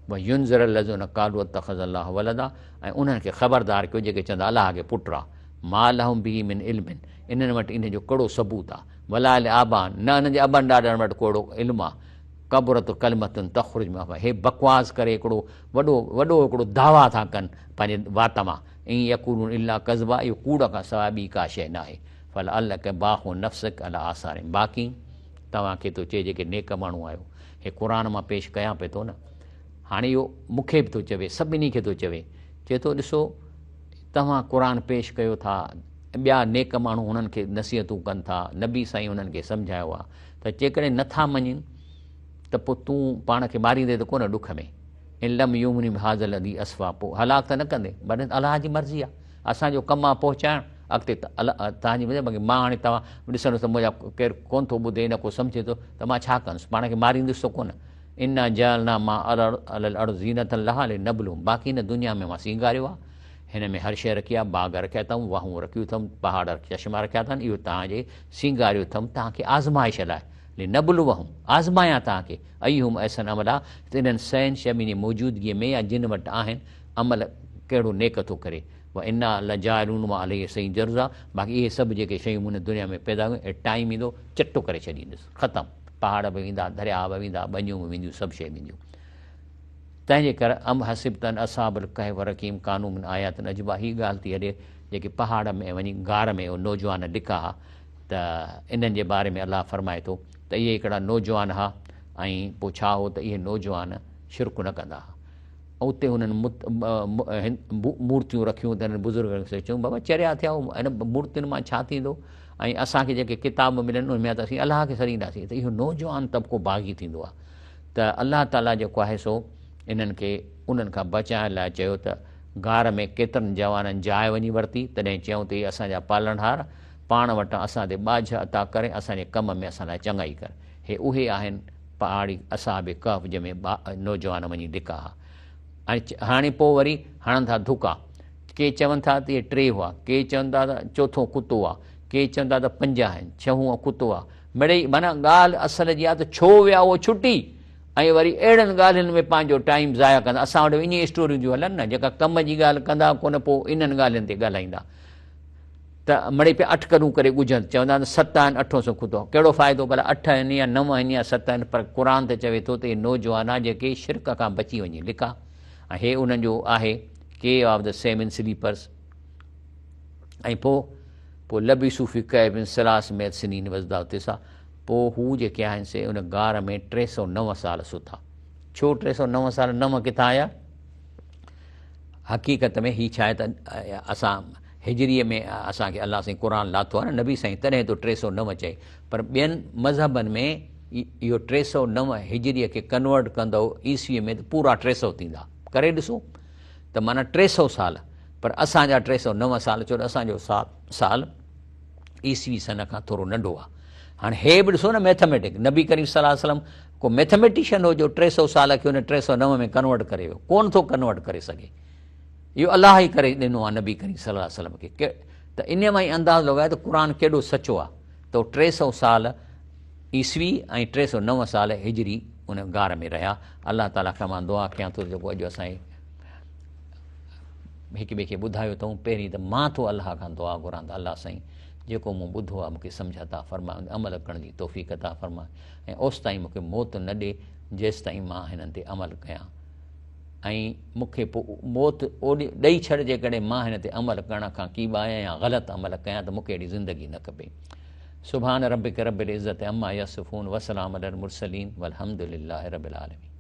وينذر الذين قالوا اتخذ الله ولدا ۽ انهن کي خبردار ڪيو جيڪي چوندا الله کي پٽ آ، ما لهم به من علم انهن وٽ ان جو ڪهڙو ثبوت آ، ولا لآبائهم نه انهن جي ابن ڏاڏن وٽ ڪو اهڙو علم آ، ڪبرت ڪلمة تخرج من افواههم هي بڪواس ڪري هڪڙو وڏو وڏو هڪڙو دعويٰ ٿا ڪن پنهنجي وات مان، ان يقولون الا ڪذبا اهو ڪوڙ کان سواء ٻي ڪا شيء ناهي، فلعلک باخع نفسک علي آثارهم باقي توهان کي ٿو چئي جيڪي نيڪ ماڻهو آهيو، هي قرآن مان پيش ڪيان پئي ٿو نه. هاڻي اهو مون کي به ٿو چوي، سڀني کي ٿو چوي. چئي ٿو ڏسو توهان قرآن پيش ڪيو ٿا، ٻيا نيڪ ماڻهو هنن کي نصيحتون ڪن ٿا، نبي سائين هنن کي سمجهايو آهي ته جيڪڏهن نٿا مڃين ته پوء تون پاڻ کي ماريندي ته ڪونه ڏک ۾. ان لم يؤمنوا بهذا الحديث اسفا، پوء هلاڪ ته نه ڪندي، پر الله جي مرضي آهي، اسان جو ڪم آهي پهچائڻ، اڳتي توهان جي مرضي، باقي مان هاڻي توهان ڏسندس ته منهنجا ڪير ڪونه ٿو ٻڌي نه ڪو سمجهي ٿو ته مان ڇا ڪندس، پاڻ کي ماريندس ته ڪونه. انا جعلنا ما علي الارض زينة لها لنبلوهم، باقي هن دنيا ۾ مان سينگاريو آهي، هن ۾ هر شيء رکي آهي، باغ رکيا اٿم، واهون رکيون اٿم، پهاڙ چشما رکيا اٿن، اهو توهان جي سينگاريو اٿم توهان کي آزمائش لاء، لنبلوهم، آزمايان توهان کي، ايهم احسن عملا، ته انهن سئن شين جي موجودگيء ۾ يا جن وٽ آهن، عمل ڪهڙو نيڪ ٿو ڪري. وانا لجاعلون ما عليها صعيدا جرزا، باقي اهي سڀ جيڪي شيون مون هن دنيا ۾ پيدا ڪيون، اهي ٽائيم ايندو، چٽو ڪري ڇڏيندس، ختم، پهاڙ به ويندا، درياهه به ويندا، ٻنيون به وينديون، سڀ شيء وينديون. تنهن جي ڪري ام حسبت ان اصحاب الڪهف والرقيم ڪانوا من آياتنا عجبا، هي ڳالهه ٿي هلي جيڪي پهاڙ ۾ وڃي غار ۾ اهي نوجوان لڪا ها، ته انهن جي باري ۾ الله فرمائي ٿو ته اهي هڪڙا نوجوان ها ۽ پوء ڇا هو ته اهي نوجوان شرڪ نه ڪندا ها. اتي هنن مورتيون رکيون ته هنن بزرگن کي چيون بابا چريا ٿيا آهيو هن مورتين مان ڇا ٿيندو ۽ اسان کي جيڪي ڪتاب ملن ان ۾ ته اسين الله کي سڏينداسين ته اهو نوجوان طبقو باغي ٿيندو آهي ته الله تعاليٰ جيڪو آهي سو انهن کي انهن کان بچائڻ لاء چيو ته غار ۾ ڪيترن جوانن جاء وڃي ورتي تڏهن چيائون ته اي اسان جا پالڻهار پاڻ وٽان اسان تي ٻاجهه عطا ڪر ۽ اسان جي ڪم ۾ اسان لاء چڱائي ڪر. هي اهي آهن پهاڙي اصحاب ڪهف جنهن ۾ نوجوان وڃي لڪا ها. ۽ هاڻي پوء وري هڻن ٿا ڌڪا. ڪي چون ٿا ته اهي ٽي هئا، ڪي چون ٿا ته چوٿون ڪتو آ، ڪي چون ٿا ته پنج آهن، ڇهون ڪتو آ. مڙئي معنيٰ ڳالهه اصل جي آ ته ڇو ويا اهو ڇٽي ۽ وري اهڙن ڳالهين ۾ پنهنجو ٽائيم ضايع ڪندا. اسان وٽ به ائين اسٽوريون ٿيون هلن نه، جيڪا ڪم جي ڳالهه ڪندا ڪونه پوء انهن ڳالهين تي ڳالهائيندا. ته مڙئي پيا اٽڪلون ڪري ڳجهن، چوندا آهن ست آهن اٺون سو خود ڪهڙو فائدو ڀلا اٺ آهن يا نو آهن يا ست آهن پر قرآن ته چوي ٿو ته اهي نوجوان آهن جيڪي شرڪ کان بچي وڃي لڪا ۽ هي انهن جو آهي cave of the seven sleepers ۽ پوء پوء لبثوا في ڪهف ثلاث مئة سنين وازدادوا تسعا پوء هو جيڪي آهن سي ان غار ۾ 309 سال ستا. ڇو 309 سال نو ڪٿان آيا؟ حقيقت ۾ هي ڇا آهي ته اسان هجريء ۾ اسان کي الله سائين قرآن لاٿو آهي نه نبي سائين تڏهن ٿو 309 چئي پر ٻين مذهبن ۾ اهو 309 هجريء کي ڪنورٽ ڪندو عيسويء ۾ ته پورا 300 ٿيندا ڪري ڏسو ته معنيٰ 300 سال پر اسان جا 309 سال ڇو ته اسان جو سال عيسوي سن کان ٿورو ننڍو آهي. هاڻي هي به ڏسو نه ميٿميٽڪ، نبي ڪريم صلي الله عليه وسلم ڪو ميٿميٽيشن هو جو 300 سال کي هن 309 ۾ ڪنورٽ ڪري ويو، ڪونه ٿو ڪنورٽ ڪري سگهي. اهو الله ئي ڪري ڏنو آهي نبي ڪريم صلي الله عليه وسلم کي. ته ان مان ئي انداز لڳايو ته قرآن ڪيڏو سچو آهي ته 300 سال عيسوي ۽ 309 سال هجري ان غار ۾ رهيا. الله تعاليٰ کان مان دعا ڪيان ٿو جيڪو اڄ اسان هڪ ٻئي کي ٻڌايو اٿئون، پهرين ته مان ٿو الله کان دعا گهران ته الله سائين جيڪو مون ٻڌو آهي مون کي سمجهه عطا فرماء ان تي عمل ڪرڻ جي توفيق عطا فرماء ۽ اوستائين مون کي موت نه ڏي جيستائين مان هنن تي عمل ڪيان ۽ مون کي پوء موت اوڏي ڏئي ڇڏ جيڪڏهن مان هن تي عمل ڪرڻ کان ڪيٻايان يا غلط عمل ڪيان ته مون کي اهڙي زندگي نه کپي. سبحان ربک رب العزت عما يصفون وسلام علي المرسلين والحمد لله رب العالمين.